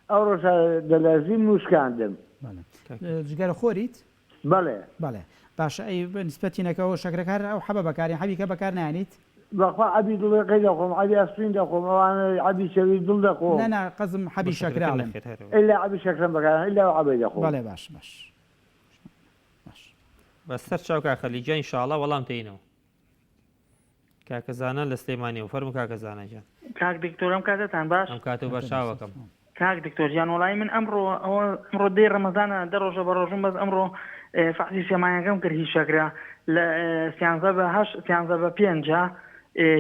ئەو ڕۆژە دەلەرزیم و شکاندم.
بەڵێ جگەرە خۆریت؟
بەڵێ.
بەڵێ باشە ئەی بە نیسبەت تینەکەوە شەکرەکە هەر ئەو حەبە بەکارێن حەبی کە بەکار نایەنیت؟
بەخوا عەبی دڵی قەی دەخۆم عەبی ئەسپرین دەخۆم ئەوانە عەبی چەوری دڵ دەخۆم.
نا نا قەزم
بۆ
حەبی شەکرە
شەکرەکە
ئەڵێم.
نەخێر هەر ئەوە.
ئیلا عەبی شەکرەم بەکار ئیلا ئەو عەبەی دەخۆم.
بەڵێ باش باش باش.
بە سەر چاو کاک خەلیل گیان ئیشاڵا وەڵام تەینەوە. کاکە زانا لە سلێمانیەوە فەرموو کاکە زانا گیان.
کاک دکتۆر ئەم کاتەتان باش.
ئەم کاتەو باش چاوەکەم.
کاک دکتۆر گیان وەڵایی من ئەمڕۆ ئەوە ئەمڕۆ دەی ڕەمەزانە دە ڕۆژە بە ڕۆژوم بەس ئەمڕۆ فەحسی سێ مانگەکەم کرد هی شەکرە لە سیانزە بە هەشت سیانزە بە پێنجە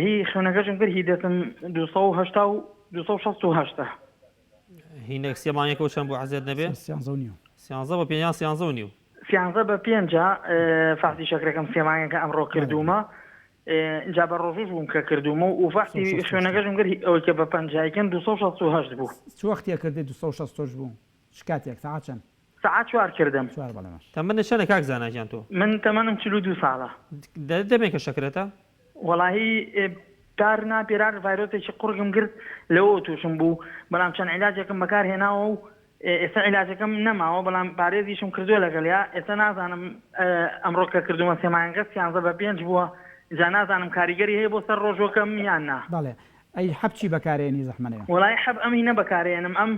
هی خوێنەکەشم کرد هی دەستم 280 و 268
هینەک سێ مانگێکەوە چەند بوو عەزێت نەبێ؟
سیانزە و نیو.
سیانزە بە پێنج یان سیانزە و نیو؟
سیانزە بە پێنجە فەحسی شەکرەکەم سێ مانگەکە ئەمڕۆ کردوومە ئینجا بە ڕۆژووش بووم کە کردوومە و فەحسی خوێنەکەشم کرد ئەوەی کە بە پەنجایکەن 268 بوو.
چ وەختێ کردی 268 بوو چ کاتێک سەعات چەند؟
سەعات چوار کردم.
چوار بەڵێ باش.
تەمەنت چەنە کاک زانا گیان تۆ؟
من تەمەنم 42 ساڵە.
دەمێکە شەکرەتە؟
وەڵاهی پار نا پێرار ڤایرۆسێکی قوڕگم گرت لەوەوە توشم بوو بەڵام چەند عیلاجێکم بەکار هێناوە و ئێستا عیلاجەکەم نەماوە بەڵام پارێزیشم کردووە لەگەڵیا ئێستا نازانم ئەمڕۆ کە کردومە سێ مانگەکە سیانزە بە پێنج بووە جا نازانم کاریگەری هەیە بۆ سەر ڕۆژوەکەم یان نا.
بەڵێ ئەی حەب چی بەکارێنی زەحمەنەیە.
وەڵایی حەب ئەم هینە بەکارێنم ئەم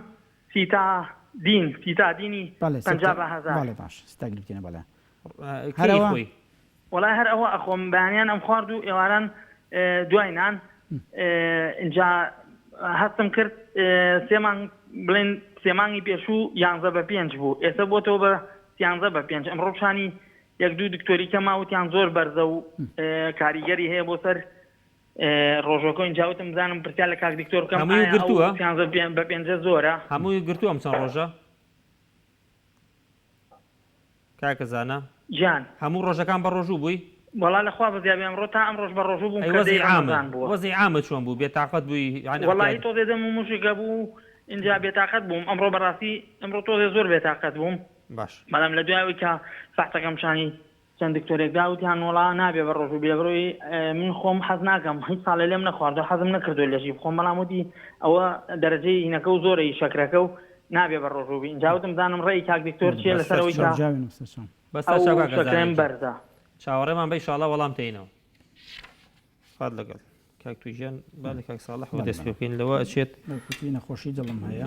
سیتا دین سیتا دینی
بەڵێ
50 بە هەزار.
بەڵێ باش sitagliptin ە بەڵێ
کەی
هەرەوە.
خۆی؟
وەڵای هەر ئەوە ئەخۆم بەیانیان ئەم خوارد و ئێواران دوای نان ئینجا هەستم کرد سێ مانگ بڵێن سێ مانگی پێشوو یانزە بە پێنج بوو ئێستا بۆتەوە بە سیانزە بە پێنج ئەمڕۆ پیشانی یەک دوو دکتۆری کەما وتیان زۆر بەرزە و کاریگەری هەیە بۆ سەر ڕۆژەکە ئینجا وتم بزانم پرسیار لە کاک دکتۆر بکەم
هەمووی گرتووە
سیانزە بە پێنجە زۆرە
هەمووی گرتووە ئەم چەند ڕۆژە کاکە زانا
گیان.
هەموو ڕۆژەکان بە ڕۆژوو بووی؟
وەڵا لە خوا بەزیا بێ ئەمڕۆ تا ئەمڕۆش بە ڕۆژوو بووم
ئەی
کە
وەزعی
دەی
عامت
ڕەمەزان بووە.
وەزعی عامت چۆن بوو بێتاقەت بووی یانی
وەڵاهی
ئەعتیاد.
تۆزێ دەم و مشک هەبوو ئینجا بێتاقەت بووم ئەمڕۆ بەڕاستی ئەمڕۆ تۆزێ زۆر بێتاقەت بووم
باش.
بەڵام لە دوای ئەوەی کە فەحسەکەم پیشانی چەند دکتۆرێک دا وتیان وەڵا نابێ بە ڕۆژوو بی لەبەرئەوەی من خۆم حەز ناکەم هیچ ساڵێ لێم نەخواردوە حەزم نەکردوە لەشی بخۆم بەڵام وتی ئەوە دەرەجەی هینەکە و زۆرە ی شەکرەکە و نابێ بە ڕۆژوو بی ئینجا وتم بزانم ڕەئی کاک دکتۆر چیە لەسەر ئەوەی کە
بەسەر
ئەو
چاو کاکە
شەکرەم
زانا گیان
بەرزە.
چاوەڕێمان بە ئیشاڵا وەڵام تەینەوە. خوات لەگەڵ کاک تویژیان با لە کاک ساڵح
بەڵێ
دەست پێ
بەڵێ.
بکەین لەوە ئەچێت
کوتی نەخۆشی دڵم هەیە.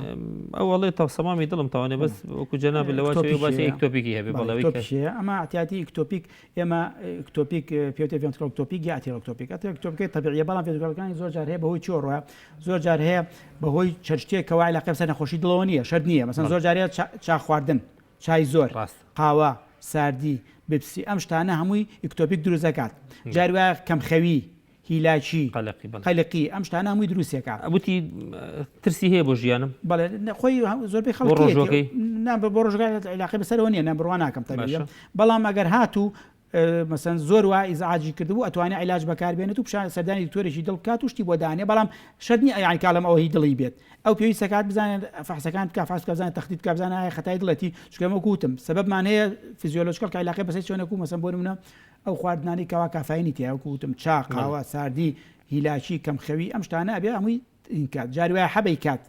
ئەو ئەڵێ تە سەمامی دڵم تاوانێ بەس وەکو جەنابت لەوە ئەچێ
ectopic
باسی
هەیە.
ectopic ی هەبێ
بەڵێ
بەڵێ ئەوەی کە
ectopic هەیە ئەمە اعتیادی ectopic ئێمە ectopic پێوتێ ventricular ectopic یا atrial ectopic atrial ectopic ەکەی تەبیعیە بەڵام ventricular ەکانی زۆر جار هەیە بەهۆی چیەوە ڕۆیە زۆر جار هەیە بەهۆی چەند شتێک کەوا علاقەی بەسەر نەخۆشی دڵەوە نییە شەرت نییە مەسەن
بەڵێ
زۆر جار هەیە چا خواردن چای زۆر
ڕاستە.
قاوە ساردی بپسی ئەم شتانە هەمووی ectopic دروست دەکات جاری وایە کەمخەوی هیلاکی
قەلەقی بەڵێ.
قەلەقی ئەم شتانە هەمووی دروست دەکات.
وتی ترسی هەیە بۆ ژیانم؟
بەڵێ خۆی زۆربەی
بۆ
خەڵک
ڕۆژوەکەی؟
نا بۆ ڕۆژەکە عیلاقەی بەسەرەوە نییە نا بڕوا ناکەم تەبیعیە
باشە.
بەڵام ئەگەر هاتوو مەسەن زۆر وا ئیزعاجی کردبوو ئەتوانێ عیلاج بەکار بێنێت و پیشان سەردانی دکتۆرێکی دڵ بکات و شتی بۆ دانێ بەڵام شەرت نییە یانی کاڵم ئەوە هی دڵی بێت ئەو پێویستە کات بزانێت فەحسەکان بکا فحس بکا بزانێت تەخدید بکا بزانێت ئایا خەتای دڵێتی چونکە ئێمە وەکو وتم سەبەبمان هەیە physiological کە عیلاقەی بەسەر چۆنەکو مەسەن بۆ نمونە ئەو خواردنانەی کەوا کافاینی تیایە وەکو وتم چا قاوە ساردی هیلاکی کەمخەوی ئەم شتانە ئەبێ هەمووی کات جاری وایە حەبەی کات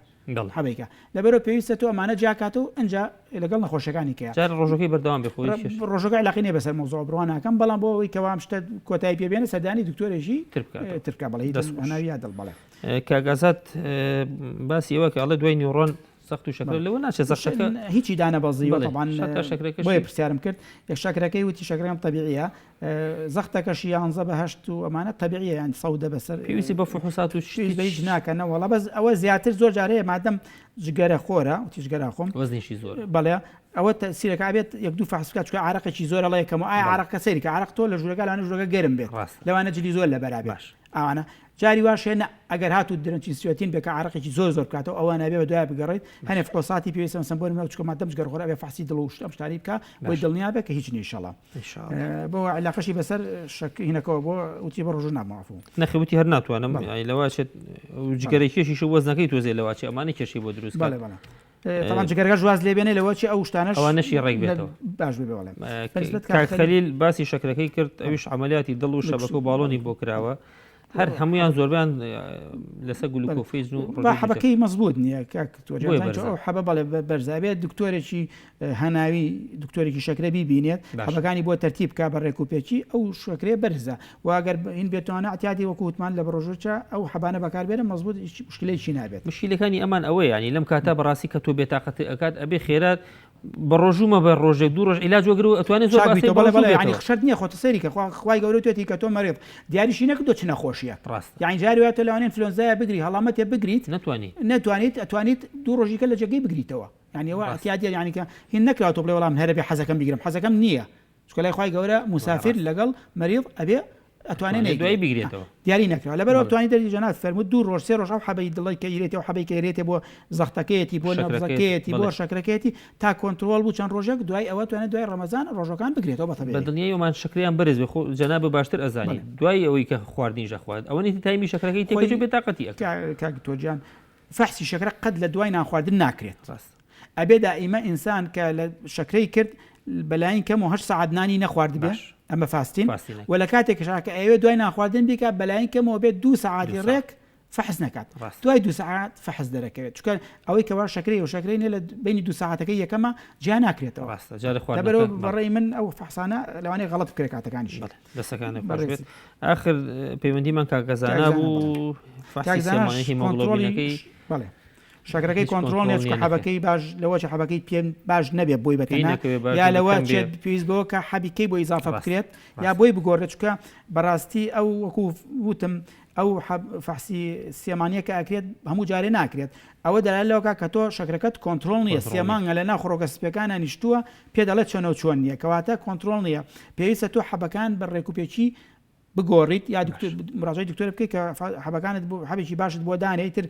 حەبەی کات لەبەرەوە پێویستە تۆ ئەمانە جیاکاتەوە ئەنجا لەگەڵ نەخۆشیەکانی کەیە
جار ڕۆژەکەی بەردەوام بێ خۆی
ڕۆژەکە علاقی نیە بەسەر مەوزوع بڕوا ناکەم بەڵام بۆ ئەوەی کەوا ئەم شتە کۆتایی پێ بێنە سەردانی دکتۆرێکی
تر بکات
تر بکا بەڵێ
دەست خۆش.
هەناوی یا دڵ بەڵێ
کاک ئازاد باسی ئەوە کە ئەڵێ دوای نیوڕۆن زەخت و شەکرە لەوە ناچێت زەختەکە
هیچی دانەبەزیوە
بەڵێ،
طبعاً
شەکرە شەکرەکەشی-
بۆیە پرسیارم کرد یەک شەکرەکەی وتی شەکرەکەم تەبیعیە زەختەکەشی یانزە بە هەشت و ئەمانە تەبیعیە یان سەودە بەسەر
پێویستی بە فحوسات و
پێویست بە هیچ ناکە نەوەڵا بەس ئەوە زیاتر زۆر جار هەیە مادەم جگەرە خۆرە وتی جگەرە خۆم
وەزنیشی زۆرە
بەڵێ ئەوە تەسیرەکە ئەبێت یەک دوو فحس بکات چونکە عارەقێکی زۆر ئەڵێ کەم و ئایا عارەقەکە سەیری کە عارەق تۆ لە ژوورەکە لەوانە ژوورەکە گەرم بێت
ڕاستە.
لەوانە جلی زۆر لەبەرا بێت
باش.
ئەوانە جاری واش هەیە نا ئەگەر هاتوو درەنچین سوێتین بێ کە عارەقێکی زۆر زۆر بکاتەوە ئەوە نابێ بە دوای بگەڕێیت هەنێ فحوساتی پێویستە مەسەن بۆ نمونە چونکە مادەم جگەرخۆرە ئەبێ فحسی دڵ و شت ئەم شتانەی بکا بۆی دڵنیا بێ کە هیچ نییە ئیشەڵا بۆ عیلاقەشی بەسەر شەک هینەکەوە بۆ وتی بە ڕۆژوو نابم عەفو.
نەخێ وتی هەر ناتوانم یانی لەوە ئەچێت جگەرەی کێشیش و وەزنەکەی تۆزێ لەوە ئەچێ ئەمانە کێشەی بۆ دروست
بەڵێ بەڵێ تەبعەن جگەرەکەش واز لێ بێنێ لەوە چی ئەو شتانەش
ئەوانەشی ڕێک بێتەوە
باش بێ بەڵێ بەنسبەت
کاک خەلیل باسی شەکرەکەی کرد ئەویش عەمەلیاتی دڵ و شەبەکە و باڵۆنی بۆ کراوە هەر هەمویان زۆربیان لەسەر گلوکۆفیجن و
با حەبەکەی مەزبوط نییە کاک ئەو حەبە بەڵێ بەرزە بێت دکتۆرێکی هەناوی دکتۆرێکی شەکرە بیبینێت حەبەکانی بۆ تەرتیب بکا بە ڕێکوپێکی ئەو شەکرەیە بەرزە و ئەگەر هین بێتوانە اعتیادی وەکو وتمان لە بەڕۆژووچە ئەو حەبانە بەکاربێنە مەزبوط هیچ مشکلەیەکی نابێت.
مشکیلەکانی ئەمان ئەوەیە یانی لەم کاتە بەڕاستی کە تۆ بێتاقەتی ئەکات ئەبێ خێرا بەڕۆژوو مەبە ڕۆژێک دوو ڕۆژ عیلاج وەگرە و ئەتوانێ زۆر
چاک
بە ئاسایی
بیتەوە بەڵێ
بەڕۆژوو
بەڵێ یانی
بێتەوە.
شەرت نییە خۆت سەیری کە خوا خوای گەورە وتوێتی کە تۆ مەریض دیاریشی نەکردووە چ نەخۆشیەک
ڕاستە.
یانی جاری وایە تۆ لەوانەیە ئینفلۆنزایە بگری هەڵامەتێ بگریت
نەتوانی.
نەتوانیت ئەتوانیت دوو ڕۆژی کە لە جێگەی بگریتەوە. یانی ئەوە
ڕاستە.
اعتیادیە یانی کە هین نەکراوە تۆ بڵێ وەڵا من هەر ئەبێ حەزەکەم بیگرم حەزەکەم نییە چونکە لای خوای گەورە موسافر
ڕاستە.
لەگەڵ مەریض ئەبێ ئەتوانێ
ئەتوانێ دوایی
نەیگرێت
بیگرێتەوە.
دیاری نەکراوە لەبەرئەوە
بەڵێ.
توانی دەردی جەنابت فەرمووت دوو ڕۆژ سێ ڕۆژ ئەو حەبەی دڵی کە ئیرێتی ئەو حەبەی کە ئیرێتێ بۆ زەختەکەیەتی بۆ
شەکرەکەیەتی
نەبزەکەیەتی بۆ
بەڵێ.
شەکرەکەیەتی تا کۆنترۆڵ بوو چەند ڕۆژێک دوای ئەوە توانێت دوای ڕەمەزان ڕۆژەکان بگرێتەوە بە
بە
تەبیعی.
دڵنیاییەوە مان شەکرەیان بەرز بێ خۆ جەنابت باشتر ئەزانی
بەڵێ.
دوای ئەوەی کە خواردنیش ئەخوات ئەوەنەی تر تایمی شەکرەکەی
خۆی
تێکەچێ و بێتاقەتی ئەکات.
کاک دکتۆر گیان فەحسی شەکرە قەت لە دوای نان خواردن ناکرێت.
ڕاستە.
ئەبێ دائیمە ئینسان کە لە شەکرەی کرد بەلاین کەمەوە هەشت سەعات نانی نەخواردبێ
باش.
ئەمە fasting و لە کاتێکیشا کە ئەیەوێت دوای نانخواردن بیکات بەلایەن کەمەوە بێت دوو سەعاتی ڕێک فەحس نەکات دوای دوو سەعات فەحس دەرەکەوێت چونکە ئەوەی کەوا شەکرەی و شەکرەی نیە لە بینی دوو سەعاتەکەی یەکەمە جیا ناکرێتەوە
ڕاستە جارێ خواردنەکە
لەبەرئەوە بەڕێی من ئەو فەحسانە لەوانەیە غەڵەت بکرێت کاتەکانیشی
بەڵێ دەستەکانت خۆش بێت ئاخر پەیوەندیمان کاکە زانا بوو فەحسی سێ مانگەی هیمۆگڵۆبینەکەی
بەڵێ شەکرەکەی کۆنترۆڵ نیە چونکە حەبەکەی باش لەوە چێ حەبەکەی پێ باش نەبێت بۆی بەتەنها یا لەوە چێت پێویست بەوە کە حەبی کەی بۆ ئیزافە بکرێت یا بۆی بگۆڕێت چونکە بەڕاستی ئەو وەکو وتم ئەو فەحسی سێمانیە کە ئەکرێت هەموو جارێ ناکرێت ئەوە دەلالەت لەوە کە تۆ شەکرەکەت کۆنترۆڵ نییە سێ مانگە لە ناو خڕۆکە سپیەکانە نیشتووە پێ دەڵێت چۆنە و چۆن نییە کەواتە کۆنترۆڵ نییە پێویستە تۆ حەبەکان بە ڕێکوپێکی بگۆڕیت یا دکتۆر مراجعەی دکتۆر بکەیت کە حەبەکانت بۆ حەبێکی باشت بۆ دانێ ئیتر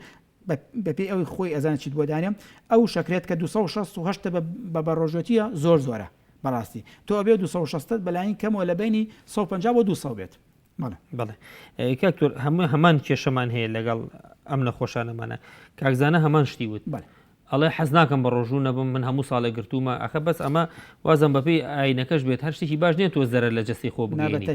بەپێی ئەوی خۆی ئەزانێت چیت بۆ دانێ ئەو شەکرێت کە 268 بە بەڕۆژێتیە زۆر زۆرە بەڕاستی تۆ ئەبێ 260 بەلاین کەمەوە لە بینی 150 بۆ 200 بێت
بەڵێ بەڵێ کاک تۆر هەموو هەمان کێشەمان هەیە لەگەڵ ئەم نەخۆشانەمانە کاکزانە هەمان شتی وت بەڵێ ئەڵێ حەز ناکەم بە ڕۆژوو نەبم من هەموو ساڵێک گرتوومە ئەخە بەس ئەمە وازم بەپێی ئاینەکەش بێت هەر شتێکی باش نییە تۆ زەرەر لە جەستەی خۆ بگەیەنی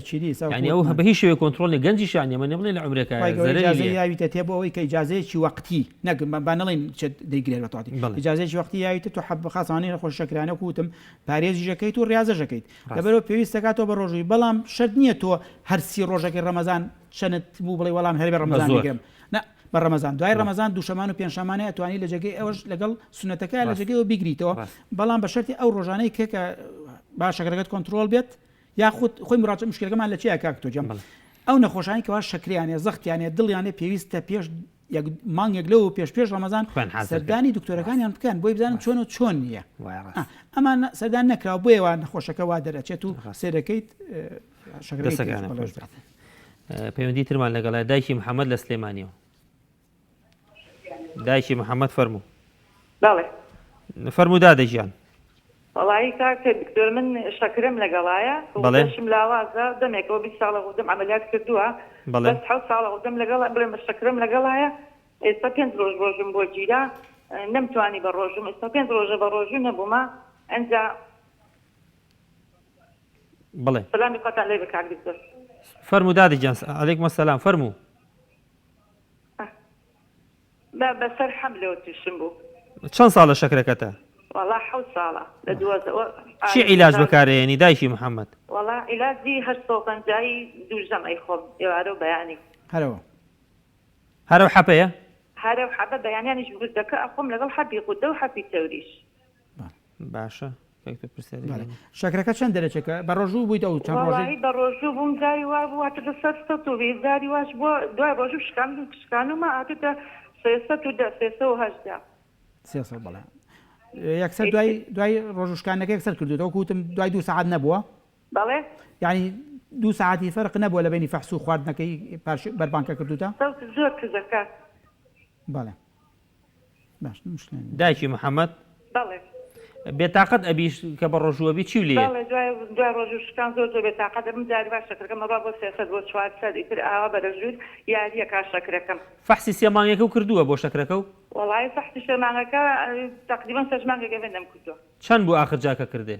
یانی ئەو بە هیچ شێوەیەک کۆنترۆڵ نییە گەنجیش یانی ئەمە نەبڵێ لە عومرێکا زەرەری لێیە.
یاویتە تێ بۆ ئەوەی کە ئیجازەیەکی وەقتی نەک با نەڵێین چ دەیگرێت بە تەواوەتی ئیجازەیەکی وەقتی یاویتە تۆ حەب خاسانەی نەخۆش شەکرانە وەکو وتم پارێزیش ئەکەیت و ڕیازەش ئەکەیت لەبەرئەوە پێویست دەکات تۆ بە ڕۆژووی بەڵام شەرت نییە تۆ هەر سی ڕۆژەکەی ڕەمەزان چەنت بوو بڵێی وەڵام هەر بێ ڕەمەزان بیگرم نا بە ڕەمەزان دوای ڕەمەزان دووشەمان و پێنجشەمانە ئەتوانی لە جێگەی ئەوەش لەگەڵ سونەتەکە لە جێگەی ئەوە بیگریتەوە بەڵام بە شەرتی ئەو ڕۆژانەی کە کە با شەکرەکەت کۆنترۆڵ بێت یاخود خۆی مراجع مشکلەکەمان لە چیە کاک تۆ گیان ئەو نەخۆشانی کەوا شەکریانە زەختیانە دڵیانە پێویستە پێش یەک مانگێک لەوە پێش پێش ڕەمەزان سەردانی دکتۆرەکانیان بکەن بۆی بزانن چۆن و چۆن نییە ئەمان سەردان نەکراوە بۆیە وا نەخۆشەکە وا دەرەچێت و سێرەکەیت
شەکرەکەی پەیوەندی ترمان لەگەڵە دایکی محەممەد لە سلێمانیەوە دایکی محەممەد فەرموو
بەڵێ
فەرموو دادە گیان
وەڵایی کاکە دکتۆر من شەکرەم لەگەڵایە
بەڵێ.
غودەشم لاوازە دەمێکەوە 20 ساڵە غودەم عەمەلیات کردووە
بەڵێ.
بەس حەوت ساڵە غودەم لەگەڵە بڵێم شەکرەم لەگەڵایە ئێستا پێنج ڕۆژ ڕۆژم بۆ گیرا نەمتوانی بە ڕۆژم ئێستا پێنج ڕۆژە بە ڕۆژوو نەبوومە ئەنجا
بەڵێ.
سەلامی خواتان لێ بێ کاک دکتۆر.
فەرموو دادە گیان عەلەیکم السلام فەرموو.
بە بەسەر حەملەوە توشم بوو.
چەند ساڵە شەکرەکەتە؟
وەڵا حەوت ساڵە لە دووەزەوە
چی عیلاج بەکارئەیەنی دایکی محمد؟
وەڵا عیلاجی 850 ی دوو ژەم ئەیخۆم ئێوارە و بەیانی.
هەرەوە.
هەرەو حەپەیە؟
هەرەو حەبە بەیانیانیش وردەکە ئەخۆم لەگەڵ حەبی غودە و حەبی چەوریش.
باشە کاک تۆ پرسیاری
بەڵێ
لێ.
شەکرەکە چەند دەرەچێ کە بە ڕۆژوو بوویت ئەو چەند ڕۆژەی؟
وەڵاهی بە ڕۆژوو بووم جاری وا بوو هاتۆتە سەر 120 جاری واش بووە دوای ڕۆژوو شکاندم شکانومە هاتۆتە 310 318.
300 بەڵێ یەکسەر دوای دوای ڕۆژوو شکاندنەکە یەکسەر کردووتە وەکو وتم دوای دوو سەعات نەبووە؟
بەڵێ.
یانی دوو سەعاتی فەرق نەبووە لە بەینی فەحس و خواردنەکەی پاش بەربانگ کە کردووتە؟
سەوت زۆر کزە کاک.
بەڵێ.
دایکی محمد.
بەڵێ.
بێتاقەت ئەبیش کە بە ڕۆژوو ئەبی چیو لێیەت؟
بەڵێ دوای دوای ڕۆژوو شکان زۆر زۆر بێتاقەت ئەبم جاری وا شەکرەکەم ئەڕوا بۆ 300 بۆ 400 ئیتر ئاوا بەرە ژوور یاریەکا شەکرەکەم.
فەحسی سێ مانگێکەو کردووە بۆ شەکرەکەو؟
وەڵایی فەحسی سێ مانگەکە تەقریبەن شەش مانگێک ئەبێ نەمکردووە.
چەند بوو ئاخر جار کە کردێ؟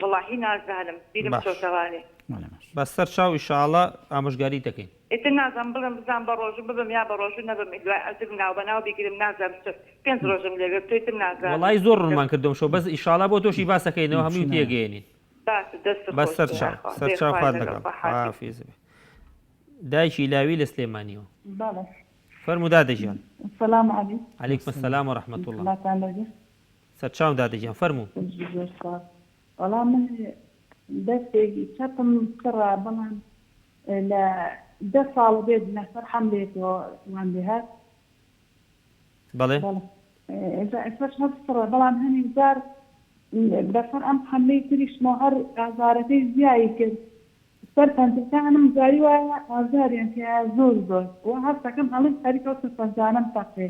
وەڵاهی نازانم بیرم
باش
چۆتەوانێ.
بەس سەر چاو ئیشاڵا ئامۆژگاریت دەکەین.
ئیتر نازانم بڵێم بزانم بە ڕۆژوو ببم یا بە ڕۆژوو نەبم دوای ئەتر ناو بە ناو بیگرم نازانم چ پێنج ڕۆژم لێ گرتووە ئیتر نازانم
وەڵایی زۆر ڕوونمان کردەوە ئەمشەو بەس ئیشاڵا بۆ تۆشی باس ئەکەینەوە هەمووی تێگەیەنین
باشە دەستت
بەس
خۆش
سەر
بێ
چاو
یاخوا
سەر
دەی
چاو
خوای
خوات
لەگەڵ
لەگەڵ
خوا حافیز.
حافیز بێ دایکی لاوی لە سلێمانیەوە
بەڵێ
فەرموو دادە گیان.
سلام علیک.
علیکم السلام و رحمە اللە.
سڵاتان لێبێ.
سەرچاوم دادە گیان فەرموو.
زۆر سوپاس. وەڵا من دەستێکی چەپم سڕە بەڵام لە دە ساڵ بێت لەسەر حەملێکەوە وام لێ هات.
بەڵێ.
بەڵێ ئێستا ئێستاش هەر سڕە بەڵام هەنێک جار بەسەر ئەم حەملەی تریشمەوە هەر ئازارەکەی زیایی کرد سەر پەنجەکانم جاری وایە ئازاریان تیایە زۆر زۆر وا هەستەکەم ئەڵێم خەریکە ئەو سەر پەنجانەم تەقێ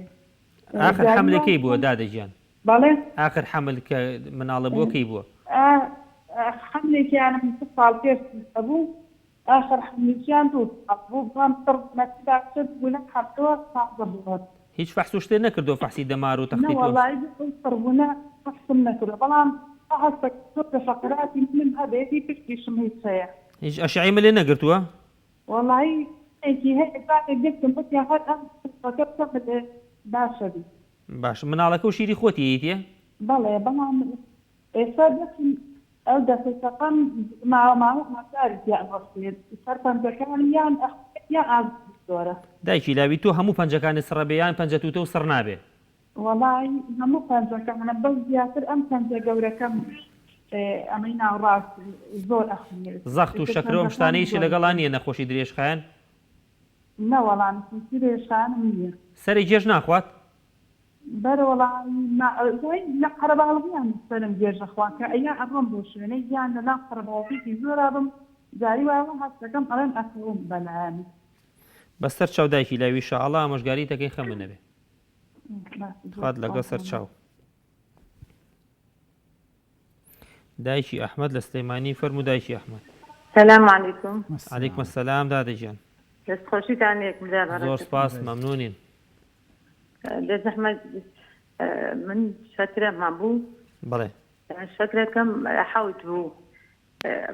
ئاخر
جاری
حەملێ
وا
کەی بووە دادە گیان؟
بەڵێ.
ئاخر حەمل کە مناڵە بووە کەی بووە؟
حەملێکیانم سێ ساڵ پێش هەبوو ئاخر حەملێکیان دوو ساڵ بوو بەڵام سڕبوونەکەی باشتر بوو لەم حەملەوە تازە بووە.
هیچ فەحس و شتێ نەکردووە فەحسی دەمار و تەختیت و ئەم
نەوەڵایی ئەو سڕبوونە فەحسم نەکردووە بەڵام هەستەکەم زۆر لە فەقەراتی ملم هەبێ هی پشتیشم هیچ هەیە.
هیچ ئەشعەی ملێ نەگرتووە؟
وەڵایی شتێکی هەیە جارێک گرتم وتیان هەر ئەم سڵقەکە بکە ملێ باشە بی.
باشە مناڵەکە و شیری خۆتی ئەیتێ؟
بەڵێ بەڵام ئێستا دەستم ئەو دەستە چەقەم ماوە ماوە ئازاری تیا ئەڕەسێت سەر پەنجەکانم یان ئەخورێت یان ئازاری زۆرە.
دایکی لاوی تۆ هەموو پەنجەکانت سڕە بێ یان پەنجە توتە و سڕ نابێ؟
وەڵای هەموو پەنجەکانم بەس زیاتر ئەم پەنجە گەورەکەم ئەمەی ناوڕاست زۆر ئەخورێت
زەخت و
ئیتر
شەکرە و ئەم
پەنجەکانم
شتانەیشی
زۆر
لەگەڵا
ئەخورێت.
نییە نەخۆشی درێژخایەن؟
نەوەڵا نەخۆشی درێژخایەنم نییە.
سەرێ گێژ ناخوات؟
بەرەوەڵا وای لە قەرەباڵغیان سەرم گێژە خوا کە یا ئەڕۆم بۆ شوێنێک یان لە ناو قەرەباڵغیکی زۆرا بم جاری وایە وا هەست دەکەم ئەڵێم ئەکەوم بەلایەنە.
بەسەر چاو دایکی لاوی شاءاللە ئامۆژگاریت ئەکەین خەمت نەبێ.
باشە زۆر
خوات لەگەڵ
سوپاس
سەر
مەمنون.
چاو. دایکی ئەحمەد لە سلێمانی فەرموو دایکی ئەحمەد.
سلام علیکم.
علیکم السلام دادە گیان.
دەست خۆشیتان لێک برا
زۆر
بەڕێزم.
سپاس مەمنونین.
بێزەحمەت من شەکرەم هەبوو.
بەڵێ.
شەکرەکەم حەوت بوو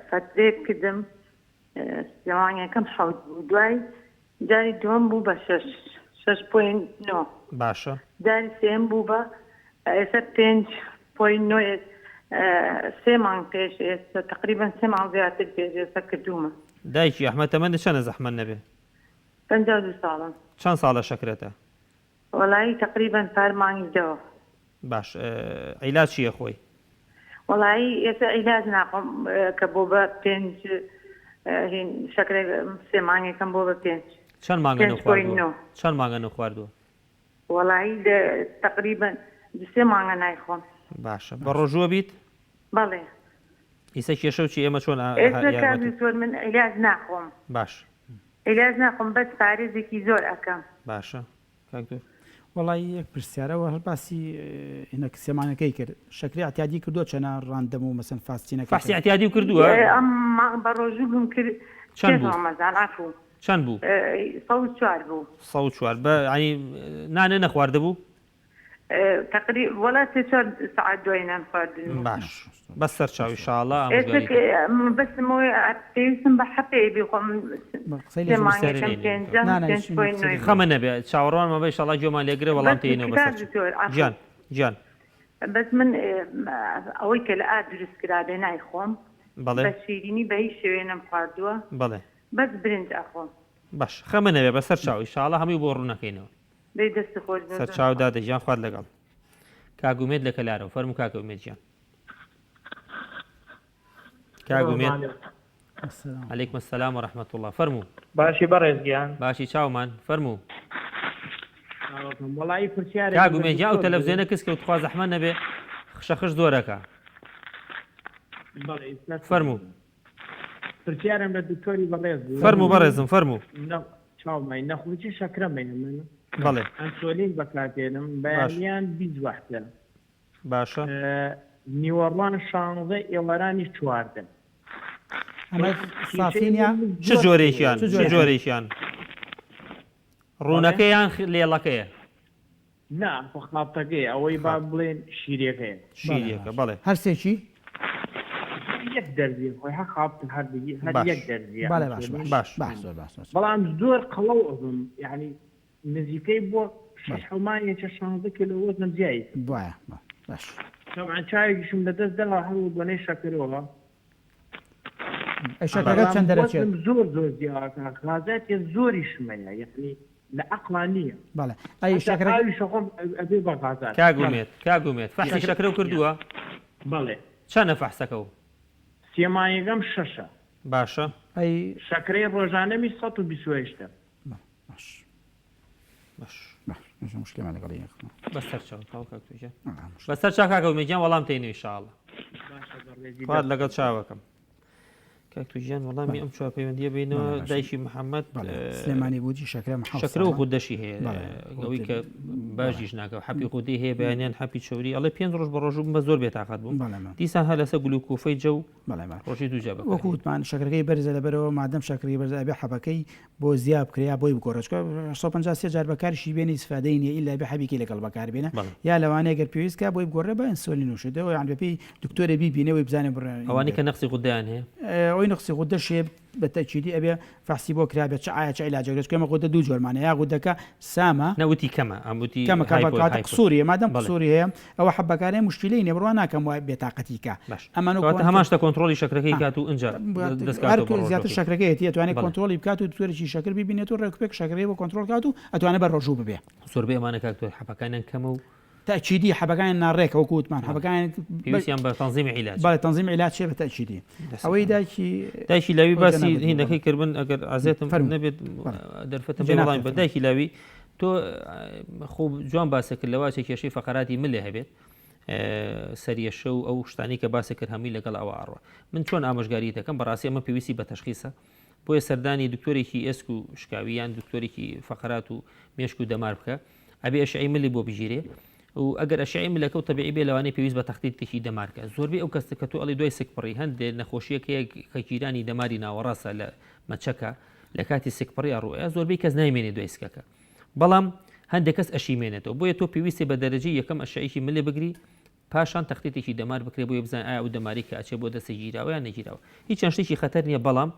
فەترەیەک کردم سێ مانگەکەم حەوت بوو دوای جاری دووەم بوو بە شەش شەش point نۆ.
باشە.
جاری سێیەم بوو بە ئێستا پێنج point نۆ سێ مانگ پێش ئێستا تەقریبەن سێ مانگ زیاتر پێش ئێستا کردوومە.
دایکی ئەحمەد تەمەنت چەنە زەحمەت نەبێ؟
52 ساڵم.
چەند ساڵە شەکرەتە؟
وەڵایی تەقریبەن پار مانگی دەوە.
باش عیلاج چی ئەخۆی؟
وەڵایی ئێستا عیلاج ناخۆم کە بۆ بە پێنج هین شەکرە سێ مانگێکم بۆ بە پێنج.
چەند مانگە
پێنج point
نەخواردووە؟
نۆ.
چەند مانگە نەخواردووە؟
وەڵایی دە تەقریبەن دو سێ مانگە نایخۆم.
باشە بە ڕۆژووە بیت؟
بەڵێ.
ئیسە کێشەو چی ئێمە چۆن
ئێستا کاک
یارمەتی.
دکتۆر من عیلاج ناخۆم.
باش.
عیلاج ناخۆم بەس پارێزێکی زۆر ئەکەم.
باشە کاک دکتۆر.
وەڵایی یەک پرسیارە وە هەر باسی هینەک سێ مانگەکەی کرد شەکری ئەعتیادی کردووە چەنە random و مەسەن fasting ەکەی
فەحسی
چەند؟
ئەعتیادیو کردووە؟
ئەم مانگ بە ڕۆژوو بووم کرد
چەند
پێش
بوو؟
ڕەمەزان عەفوو
چەند بوو؟
104 بوو.
104 بە یانی نانێ نەخواردبوو؟
تەقری وەڵا سێ چوار سەعات دوای نان خواردن بوو.
باش بەس سەرچاو ئیشاڵا
ئێستا
ئامۆژگاری دەکەم.
مەبەستم ئەوەیە پێویستم بە حەپێ بیخۆم
قسەی
سێ
لێ
مانگەکەم پێنجەم
نا نا
پێنج
هیچ
point
قسەی
نۆی
لێ
خەمە نەبێ چاوەڕوانمە بە ئیشاڵا گوێمان لێگرە وەڵام
بەس
تێینەوە
کاک
بەسەر چاو
دکتۆر عەفو
گیان گیان.
بەس من ئەوەی کە لە ئارد دروست کرابێ نایخۆم
بەڵێ.
بە شیرینی بە هیچ شێوەیە نەمخواردووە
بەڵێ.
بەس برنج ئەخۆم.
باش خەمە نەبێ بەسەر چاو ئیشاڵا هەمووی بۆ ڕوونەکەینەوە.
دەی دەست خۆش بێ زۆر
سەرچاو
سوپاس.
دادە گیان خوات لەگەڵ. کاک ئومێد لە کەلارەوە فەرموو کاکە ئومێد گیان. کاک ئومێد علیکم السلام و رحمة الله فەرموو.
باشی بەڕێز گیان.
باشی چاومان فەرموو.
چاوەکەم وەڵایی پرسیارێکم
کاک
لە
ئومێد گیان ئەو
دکتۆر بوو.
تەلەفزیۆنە کز کە تخوا زەحمەت نەبێ خشەخش زۆرەکا.
بەڵێ ئیستا
فەرموو.
پرسیارم لە دکتۆری بەڕێز بوو.
فەرموو بەڕێزم فەرموو.
چاومای نەخۆشی شەکرەم هەیە من
بەڵێ.
ئەنسۆلین بەکاردێنم
باش.
بەیانیان 20 وەحدە
باشە.
نیوەڕوان شانزە ئێوارانیش 14.
ئەمە
کێشەی
سافی نیە؟
من
چ
زۆر
جۆرێکیان
چ
چ
جۆرێکیان؟
جۆرێکیان
بەڵێ
ڕوونەکە یان لێڵەکەیە؟
نا خۆ خاڵتەکەیە ئەوەی با
خاڵ.
بڵێن شیرێکەیە.
بەڵێ
شیریەکە
باشە
بەڵێ.
هەرسێکی؟
هەر یەک دەرزیە خۆی هەر خاڵتە هەر هەر
باش.
یەک دەرزیە
بەڵێ باشە
ئەنسۆلین
باش
باش.
باش زۆر باش زۆر
بەڵام زۆر قەڵەو ئەبم یانی نزیکەی بۆ شەش
بەڵێ
حەو مانگێکە 16 کیلۆ وەزنم زیای کرد
وایە باش.
تەبعەن چاوێکیشم لە دەست داوە هەر بە بۆنەی شەکرەوە.
ئەی شەکرەکەت
بەڵام
چەند دەرەچێت؟
وەزنم زۆر زۆر زیاکە غازاتێ زۆریشم هەیە یانی لە عەقڵا نییە.
بەڵێ ئەی
حەتا
شەکرەکە.
ئاویش ئەخۆم ئەبێ بە غازات.
کاک
بەڵێ.
ئومێد کاک ئومێد فەحسی
شەکرە.
شەکرەو کردووە؟
بەڵێ.
چەنە فەحسەکەو؟
سێ مانگەکەم شەشە.
باشە.
ئەی.
شەکرەی ڕۆژانەمیش 128 ە.
بەڵێ باش.
باش.
باش مشکلەمان لەگەڵ یەک.
بەسەر چاو تەواو کاک تۆ گیان.
ئا مشکلە.
بەسەر چاو کاکە ئومێد گیان وەڵام تێینەوە ئیشاڵڵا.
باشە بەڕێزی
خوات
دەست
لەگەڵ
خۆش.
چاوەکەم. کاک تو گیان وەڵامی
بەڵێ.
ئەم چوار پەیوەندیە بینەوە
بەڵێ باشە.
دایکی محەممەد
بەڵێ سلێمانی بووجی شەکرە محەو
شەکرە و
ساڵە.
غودەشی هەیە
بەڵێ
ئەوەی
غودە
کە
بەڵێ.
باژیش ناکە حەپی غودەی هەیە بەیانیان حەپی چەوری ئەڵێ پێنج ڕۆژ بە ڕۆژوو بووم بە زۆر بێتاقەت بووم
بەڵێ مام.
دیسان هەر لەسەر گلوکۆفەی جەو
بەڵێ مام.
ڕۆژی دوو جار
وەکو
بەکارهێنم.
وتمان شەکرەکەی بەرزە لەبەرئەوە مادەم شەکرەکەی بەرزە ئەبێ حەبەکەی بۆ زیا بکرێ یا بۆی بگۆڕێ چونکە 853 جار بەکاریشی بێنی ئیسفادەی نیە ئیلا ئەبێ حەبێکی لەگەڵ بەکار بێنە
بەڵێ.
یا لەوانەیە گەر پێویست کا بۆی بگۆڕێ بە ئەنسۆلین و شت ئەوە یان بەپێی دکتۆرێ بیبینێ وی بزانێ بڕێ
ئەوانەی کە نەقسی غودەیان هەیە؟
ئەوەی نەقسی غودە شێ بە تەکیدی ئەبێ فەحسی بۆ کرابێت چ ئایا چ عیلاجێک دەچکە ئێمە غودە دوو جۆرمانە یا غودەکە سامە
نە وتی کەمە ئەم وتی
کەمە کە hypo کاتە hypo قسووریە مادەم بەڵێ قسووری هەیە ئەوە حەبەکانەیە موشکیلەی نیە بڕوا ناکەم وای بێتاقەتی کا
باش ئەمانە کەواتە هەمان شتە کۆنترۆڵی شەکرەکەی کات و ئینجا دەست
هەر کاتەوە بە زیاتر ڕۆژووەکەی شەکرەکەیەتی ئەتوانێت بەڵێ کۆنترۆڵی بکات و دکتۆرێکی شەکر ببینێت و ڕێکوپێک شەکرەکەی بۆ کۆنترۆڵ کات و ئەتوانێت بە ڕۆژوو ببێ.
زۆربەی ئەمانە کاک دکتۆر حەبەکانیان کەمە و
تەئکیدی حەبەکانیان ناڕێکە وەکو وتمان حەبەکانیان
پێویستیان بە تەنزیمی عیلاج
بەڵێ تەنزیمی عیلاج هەیە بە تەئکیدی ئەوەی دایکی
دایکی لاوی باسی هینەکەی کرد من ئەگەر عەزێتم نەبێت دەرفەتم بێ وەڵام بە دایکی لاوی تۆ خۆ جوان باسە کرد لەوا چێ کێشەی فەقەراتی ملێ هەبێت سەریەشە و ئەو شتانی کە باسە کرد هەمووی لەگەڵ ئەوە ئەڕوە من چۆن ئامۆژگاری دەکەم بەڕاستی ئەمە پێویستی بە تەشخیسە بۆیە سەردانی دکتۆرێکی ئێسک و شکاوی یان دکتۆرێکی فەقەرات و مێشک و دەمار بکە ئەبێ ئەشعەی ملی بۆ بگیرێ و ئەگەر ئەشعەی ملەکە و تەبیعی بێ لەوانەیە پێویست بە تەختیتێکی دەمار کە زۆربەی ئەو کەسە کە تۆ ئەڵێ دوای سکپڕی هەندێ نەخۆشیەک هەیە کە گیرانی دەماری ناوەڕاستە لە مەچەکە لە کاتی سکپڕیا ڕووئەیا زۆربەی کەس نایمێنێ دوای سکەکە بەڵام هەندێک کەس ئەشیمێنێتەوە بۆیە تۆ پێویستی بە دەرەجەی یەکەم ئەشعەیەکی ملێ بگری پاشان تەختیتێکی دەمار بکرێ بۆیە بزانین ئایا ئەو دەماری کە ئەچێ بۆ دەستێ گیراوە یان نەگیراوە هیچ چەند شتێکی خەتەر نییە بەڵام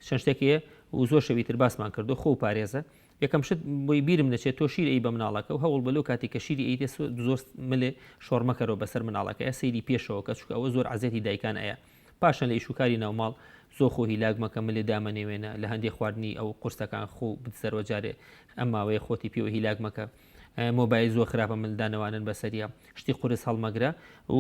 چەند شتێک هەیە و زۆر شەوی تر باسمان کردو خۆ پارێزە یەکەم شت بۆی بیرم نەچێت تۆ شیر ئەی بە مناڵەکە و هەوڵ بە لەو کاتی کە شیری ئەیتێ زۆر ملێ شۆڕ مەکەرەوە بەسەر مناڵەکە سەیری پێشەوە کە چونکە ئەوە زۆر عەزێتی دایکان ئەیە پاشان لە ئیشوکاری ناوماڵ زۆر خۆ هیلاک مەکە ملێ دامەنێوێنە لە هەندێ خواردنی ئەو قورسەکان خۆ بدزەرەوە جارێ ئەم ماوەیە خۆتی پێوە هیلاک مەکە مۆبایل زۆر خراپە مل دانەوانن بەسەریە شتی قورس هەڵمەگرە و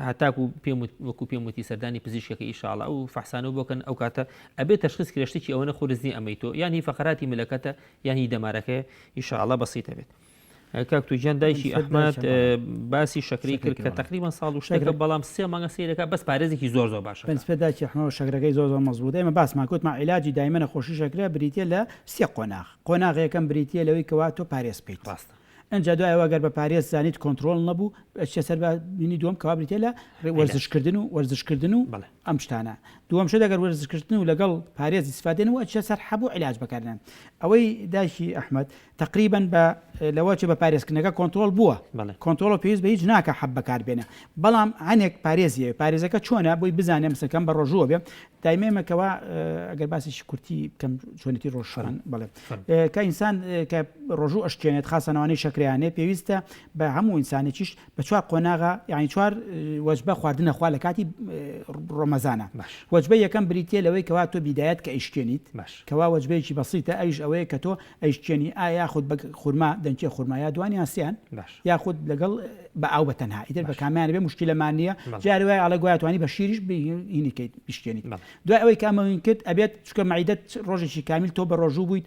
هەتاکو پێم وەکو پێم وتی سەردانی پزیشکەکە ئیشاڵا و فەحسانە بۆکەن ئەو کاتە ئەبێ تەشخیص کرێ شتێکی ئەوەنە قورس نیە ئەمەی تۆ یان هی فەقەراتی ملەکەتە یان هی دەمارەکەیە ئیشاڵا بەسیتە بێت. کاک توجیان دایکی ئەحمد باسی شەکری کرد کە تقریبا ساڵ و شتێکە بەڵام سێ مانگە سیرەکە بەس پارێزێکی زۆر زۆر باشە
بەنسبەت دایکی ئەحمەوە شەکرەکەی زۆر زۆر مەزبووتە ئێمە باسمان کوتمان عیلاجی دایمە نەخۆشی شەکرە بریتیە لە سێ قۆناغ قۆناغ یەکەم بریتیە لەوەی کەوا تۆ پارێز بکەیت
ڕاستە.
ئنجا دوای ئەوە گەر بە پارێز زانیت کۆنترۆڵ نەبوو ئەچیە سەر بە بینی دووەم کەوا بریتیە لە وەرزش کردن و وەرزش کردن و
بەڵێ.
ئەم شتانە دووەم شت ئەگەر وەرزش کردن و لەگەڵ پارێز ئیسفادە نەبوو ئەچیە سەر حەب و عیلاج بەکارهێنان ئەوەی دایکی ئەحمەد تەقریبەن بە لەوە چێ بە پارێزکردنەکە کۆنترۆڵ بووە
بەڵێ.
کۆنترۆڵ پێویست بە هیچ ناکا حەب بەکار بێنە بەڵام هەنێک پارێزی هەیە پارێزەکە چۆنە بۆی بزانێ مەسەلەن کەم بە ڕۆژووە بێ دایمە ئێمە کەوا ئەگەر باسێکی کورتی بکەم چۆنێتی ڕۆژووان بەڵێ کە ئینسان کە ڕۆژوو ئەشکێنێت خاصەنەوانەی شەکریانێ پێویستە بە هەموو ئینسانێکیش بە چوار قۆناغە یعنی چوار وەجبە خواردنە خوا لە کاتی ڕۆمەزانە وەجبە یەکەم بریتە لەوەی کەوا تۆ بیدایەت کە ئەیشکێنیت کەوا وەجبەیەکی بەسیتە ئەویش ئەوەیە کە تۆ ئەیشکێنی ئا یاخود بە خورما دەنکێ خورما یا دوان یان سیان یاخود لەگەڵ بە ئاو بە تەنها ئیتر بە کامیان بێ مشکلەمان نییە جاری وایە ئەڵێ گوایە توانی بە شیریش هینی کەیت بشکێنیت دوای ئەوەی کە ئەمەوین کرد ئەبێت چونکە مەعیدەت ڕۆژێکی کامیل تۆ بە ڕۆژوو بوویت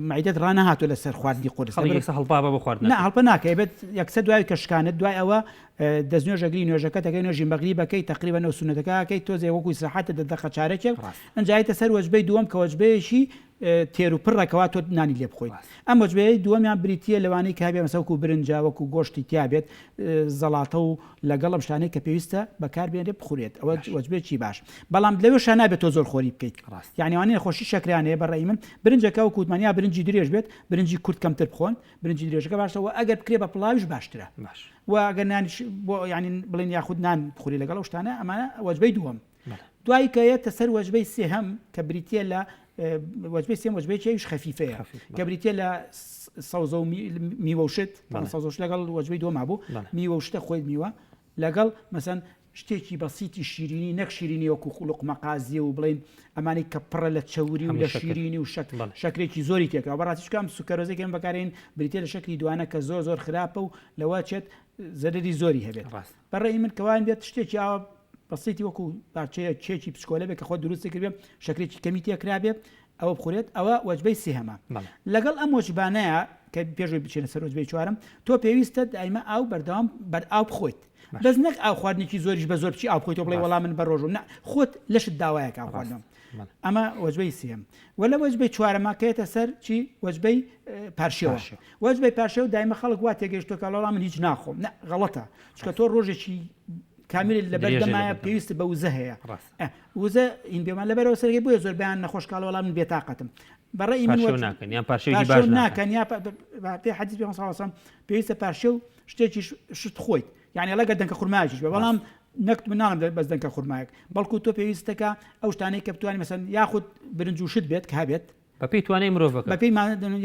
مەعیدەت ڕانەهاتوو لەسەر خواردنی قورس
خەڵک یەکسەر هەڵپا بە بۆ خواردنەکە
نا هەڵپە ناکەی ئەبێت یەکسەر دوای کە شکانت دوای ئەوە دەستنوێژ ئەگری نوێژەکەت ئەکەی نوێژی مەغریب ئەکەی تەقریبەن ئەو سوننەتەکە ئەکەی تۆزێ وەکو ئیسراحەتت دە دەقە چارەکێک ئنجا ئەیتە سەر وەجبەی دووەم کە وەجبەیەکی تێر و پڕە کەوا تۆ نانی لێ بخۆیت ئەم وەجبەیەی دووەمیان بریتییە لەوانەی کە هەبێ مەسە وەکو برنجە وەکو گۆشتی تیا بێت زەڵاتە و لەگەڵ ئەم شتانەی کە پێویستە بەکار بێنرێت بخورێت ئەوە وەجبەیەکی باش بەڵام لەوێشا نابێت تۆ زۆر خۆری بکەیت یعنی ئەوانەی نەخۆشی شەکریان هەیە بە ڕەئی من برنجەکە وەکو وتمان یا برنجی درێژ بێت برنجی کورت کەمتر بخۆن برنجی درێژەکە باشترە و ئەگەر بکرێ بە پڵاویش باشترە و ئەگەر نانیش بۆ یعنی بڵێن یاخود نان بخوری لەگەڵ ئەو شتانە ئەمانە وەجبەی دووەم دوایی کە یەتە سەر وەجبەی سێهەم کە بریتیە لە وەجبەی سێم وەجبەیەکی ئەویش خەفیفەیە کە بریتیە لە سەوزە و میوە و شت سەوزە و شت لەگەڵ وەجبەی دووەم هەبوو میوە و شتە خۆیت میوە لەگەڵ مەسەن شتێکی بەسیتی شیرینی نەک شیرینی وەکو لوقمە قازیە و بڵین ئەمانەی کە پڕە لە چەوری و لە شیرینی و شەک شەکرێکی زۆری تێکراوە بەڕاستی چونکە ئەم سوکەرۆزێک ئێمە بەکارێن بریتیە لە شەکری دوانە کە زۆر زۆر خراپە و لەوە چێت زەرەری زۆری هەبێت بە ڕەئی من کەوان بێت شتێکی ئاوا بەسیتی وەکو پارچەیە کێکی بچکۆلە بێت کە خۆت دروستی کردبێ شەکرێکی کەمی تێکرابێ ئەوە بخورێت ئەوە وەجبەی سێهەمە لەگەڵ ئەم وەجبانەیە کە پێشوی بچێنە سەر وەجبەی چوارەم تۆ پێویستە دایمە ئاو بەردەوام بەر ئاو بخۆیت بەس نەک ئاو خواردنێکی زۆریش بە زۆر بچی ئاو بخۆیت و بڵێ وەڵا من بە ڕۆژوم نا خۆت لەشت داوایەکە ئاو خواردنەوە ئەمە وەجبەی سێم وە لە وەجبەی چوارەما کەێتە سەر چی وەجبەی پارشێوە وەجبەی پارشێو دایمە خەڵک وا تێگەیشتووە کە وەڵا من هیچ ناخۆم نا غەڵەتە چونکە تۆ ڕۆژێکی کامیل لە بەردەمایە پێویست بە وزە هەیە وزە این بێمان لەبەرەوە سەرگەی بۆیە زۆربیان نەخۆش کاڵ وەڵام من بێتاقەتم بەڕێی من
ناکەن یان پارشێوی باش
ناکەن یا پێ حەدیث پێ ساڵسم پێویستە پارشێو شتێکی شت خۆیت یعنی لەگە دەنکە خورماژیش بە بەڵام. نەک من ناڵێم بەس دەنکە خورمایەک بەڵکو تۆ پێویستەکە ئەو شتانەی کە بتوانانی مەسەن یاخود برنج و شت بێت کە هەبێت
بەپێی توانای مرۆڤەکە
بەپێی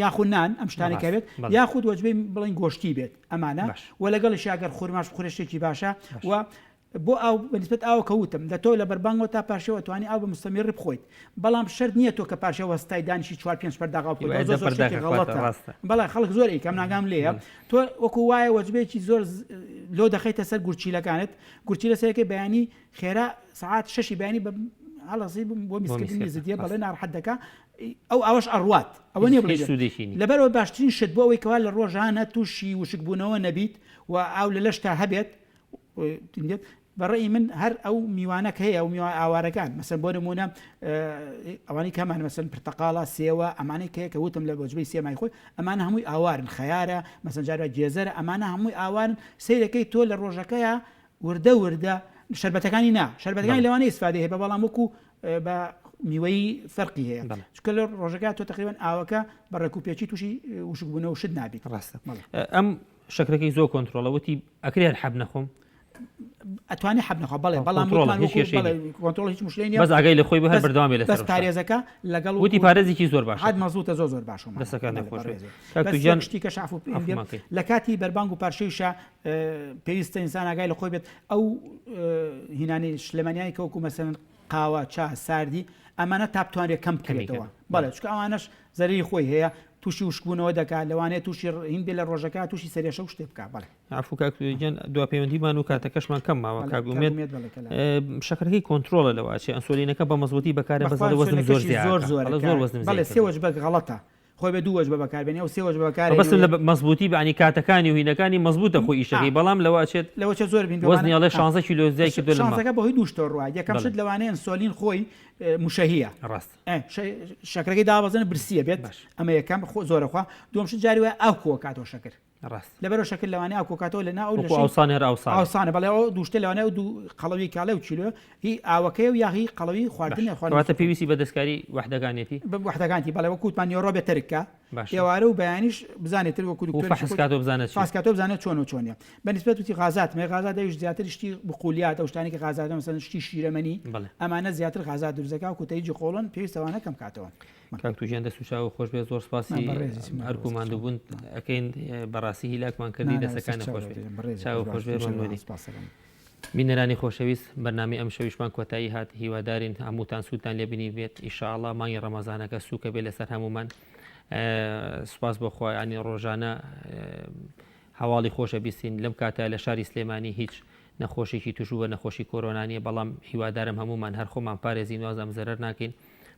یاخود نان ئەم شتانەی کە بێت یاخود وەجبەی بڵێن گۆشتی بێت ئەمانە و لەگەڵیش ئەگەر خورماش بخورێت شتێکی باشە و بۆ ئاو بە نسبەت ئاوە کە وتم لە تۆ لە بەربانگەوە تا پارشێو ئەتوانی ئاو بە مستەمیڕی بخۆیت بەڵام شەرت نییە تۆ کە پارشێو هەستای دانیشی چوار پێنج پەرداغ ئاو بخۆیت زۆر زۆر شتێکی غەڵەتە بەڵێ خەڵک زۆر ئەیکەم ناگام لێیە تۆ وەکو وایە وەجبەیەکی زۆر لۆ دەخەیتە سەر گورچیلەکانت گورچیلە سەرەکەی بەیانی خێرا سەعات شەشی بەیانی بە هەڵەسی بۆ میزکردن میزت یە بەڵێ ناڕەحەت دەکا ئەو ئاوەش ئەڕوات ئەوە نیە بڵێ
سوودێکی نیە
لەبەرەوە باشترین شت بۆ ئەوەی کەوا لە ڕۆژانە تووشی وشکبوونەوە نەبیت و ئاو لە لەشتا هەبێت بە ڕەئی من هەر ئەو میوانە کە هەیە ئەو میوە ئاوارەکان مەسەن بۆ نمونە ئەوانەی کەمان مەسەن پرتەقاڵە سێوە ئەمانەی کە کە وتم لە وەجبەی سێمای خۆی ئەمانە هەمووی ئاوارن خەیارە مەسەن جارە گێزەرە ئەمانە هەمووی ئاوارن سەیرەکەی تۆ لە ڕۆژەکەیە وردە وردە شەربەتەکانی نا شەربەتەکانی لەوانەیە ئیسفادەی هەیە بەڵام وەکو بە میوەی فەرقی هەیە چونکە لە ڕۆژەکە تۆ تقریبا ئاوەکە بە ڕێکوپێکی تووشی وشکبوونەوە شت نابیت
ڕاستە ئەم شەکرەکەی زۆر کۆنترۆڵە وتی ئەکرێ هەر حەب نەخۆم؟
ئەتوانی حەب نەخوا بەڵێ بەڵام کۆنترۆڵ هیچ مشکلەی نییە
بەس ئاگای لە خۆی بێ هەر بەردەوام بێ لەسەر
بەس پارێزەکە لەگەڵ
وتی پارێزێکی زۆر باشە
حەد مەزبووتە زۆر زۆر باشە
دەستەکان خۆش بێت
کاک گیان شتی کە شعف و لە کاتی بەربانگ و پارشێویشا پێویستە ئینسان ئاگای لە خۆی بێت ئەو هینانی شلەمەنیانی کە وەکو مەسەلەن قاوە چا ساردی ئەمانە تا بتوانرێت کەم بکرێتەوە بەڵێ چونکە ئەوانەش زەرەری خۆی هەیە تووشی وشکبوونەوە دەکات لەوانەیە تووشی هین بێ لە ڕۆژەکە تووشی سەرێشە و شتێ بکات بەڵێ.
عەفو کاک گیان دوا پەیوەندیمان و کاتەکەشمان کەم ماوە کاک ئومێد شەکرەکەی کۆنترۆڵە لەوە ئەچێ ئەنسۆلینەکە بە مەزبوتی بەکارێ بەس ئەڵێ وەزنم زۆر
زۆر زۆر ئەڵێ زۆر وەزنم بەڵێ سێ وەجبە غەڵەتە خۆی بە دوو وەجبە بەکاربێنێ ئەو سێ وەجبە بەکارێ
مەبەستم لە مەزبوتی بەعنی کاتەکانی و هینەکانی مەزبوتە خۆی ئیشەکەی بەڵام لەوە ئەچێت
لەوە چێت زۆر بین
وەزنی ئەڵێ 16 کیلۆ زیای کردووە
لە شانزەکە بەهۆی دوو شتەوە ڕوا یەکەم شت لەوانەیە ئەنسۆلین خۆی مشەهیە
ڕاست
شەکرەکەی دابەزێنە برسیە بێت ئەمە یەکەم خۆ زۆرە خوا دووەم شت جاری وایە ئاو کۆکاتەوە شەکر
ڕاست
لەبەرەوە شەکر لەوانەیە ئاو کۆکاتەوە لە ناو
وەکو ئاوسان هەر ئاوسانە
ئاوسانە بەڵێ ئەو دوو شتە لەوانەیە ئەو دوو قەڵەوی کاڵێ و کیلۆ هی ئاوەکەی و یا هی قەڵەوی خواردنە
خواردن کەواتە پێویستی بە دەستکاری وەحدەکانیەتی
وەحدەکانتی بەڵێ وەکو وتمان نیوەڕۆ بێ تەرک کا
باشە
ئێوارە و بەیانیش بزانێت تر وەکو
و
دکتۆریش
فەحس
خۆی
کاتەوە بزانێت چیە
فاس کاتەوە بزانێت چۆن و چۆنیە بە نیسبەت وتی غازات مێ غازات ئەویش زیاتر شتی بقولیات ئەو شتانەی کە غازاتە مەسەلەن شتی شیرەمەنی
بەڵێ
ئەمانە زیاتر غازات دروست دەکا وەکو تەیجی قۆڵۆن پێویستە ئەوانە کەم کاتەوە.
کاک توژیان دەست و چاوت خۆش بێت زۆر سپاسی ئەرک و ماندووبوونت ئەکەین بەڕاستی هیلاکمان کردی دەستەکانت خۆش بێت چاوت خۆش بێت مەمنونی بینەرانی خۆشەویست بەرنامەی ئەم شەویشمان کۆتایی هات هیوادارین هەمووتان سوودتان لێ بینی بێت ئیشاءاللە مانگی ڕەمەزانەکە سووکە بێت لەسەر هەموومان سوپاس بۆ خوا ینی ڕۆژانە هەواڵی خۆشە بیستین لەم کاتە لە شاری سلێمانی هیچ نەخۆشێکی توشبوو بە نەخۆشی کۆرۆنا نیە بەڵام هیوادارم هەموومان هەر خۆمان پارێزین وازم زەرەر ناکەین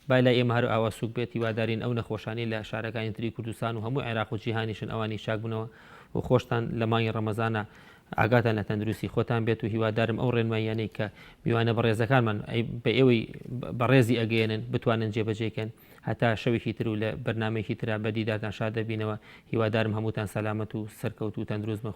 با لای ئێمە هەر ئاوا سوک بێت هیوادارین ئەو نەخۆشانەی لە شارەکانی تری کوردستان و هەموو عێراق و جیهانیشن ئەوانی چاک بنەوە و خۆشتان لە مانگی ڕەمەزانە ئاگاتان لە تەندروستی خۆتان بێت و هیوادارم ئەو ڕێنماییانەی کە میوانە بەڕێزەکانمان بە ئێوەی بەڕێزی ئەگەیەنن بتوانن جێبەجێکەن هەتا شەوێکی تر و لە بەرنمەیەکی ترا بە دیدارتان شاد دەبینەوە هیوادارم هەمووتان سەلامەت و سەرکەوتوو تەندروست بن.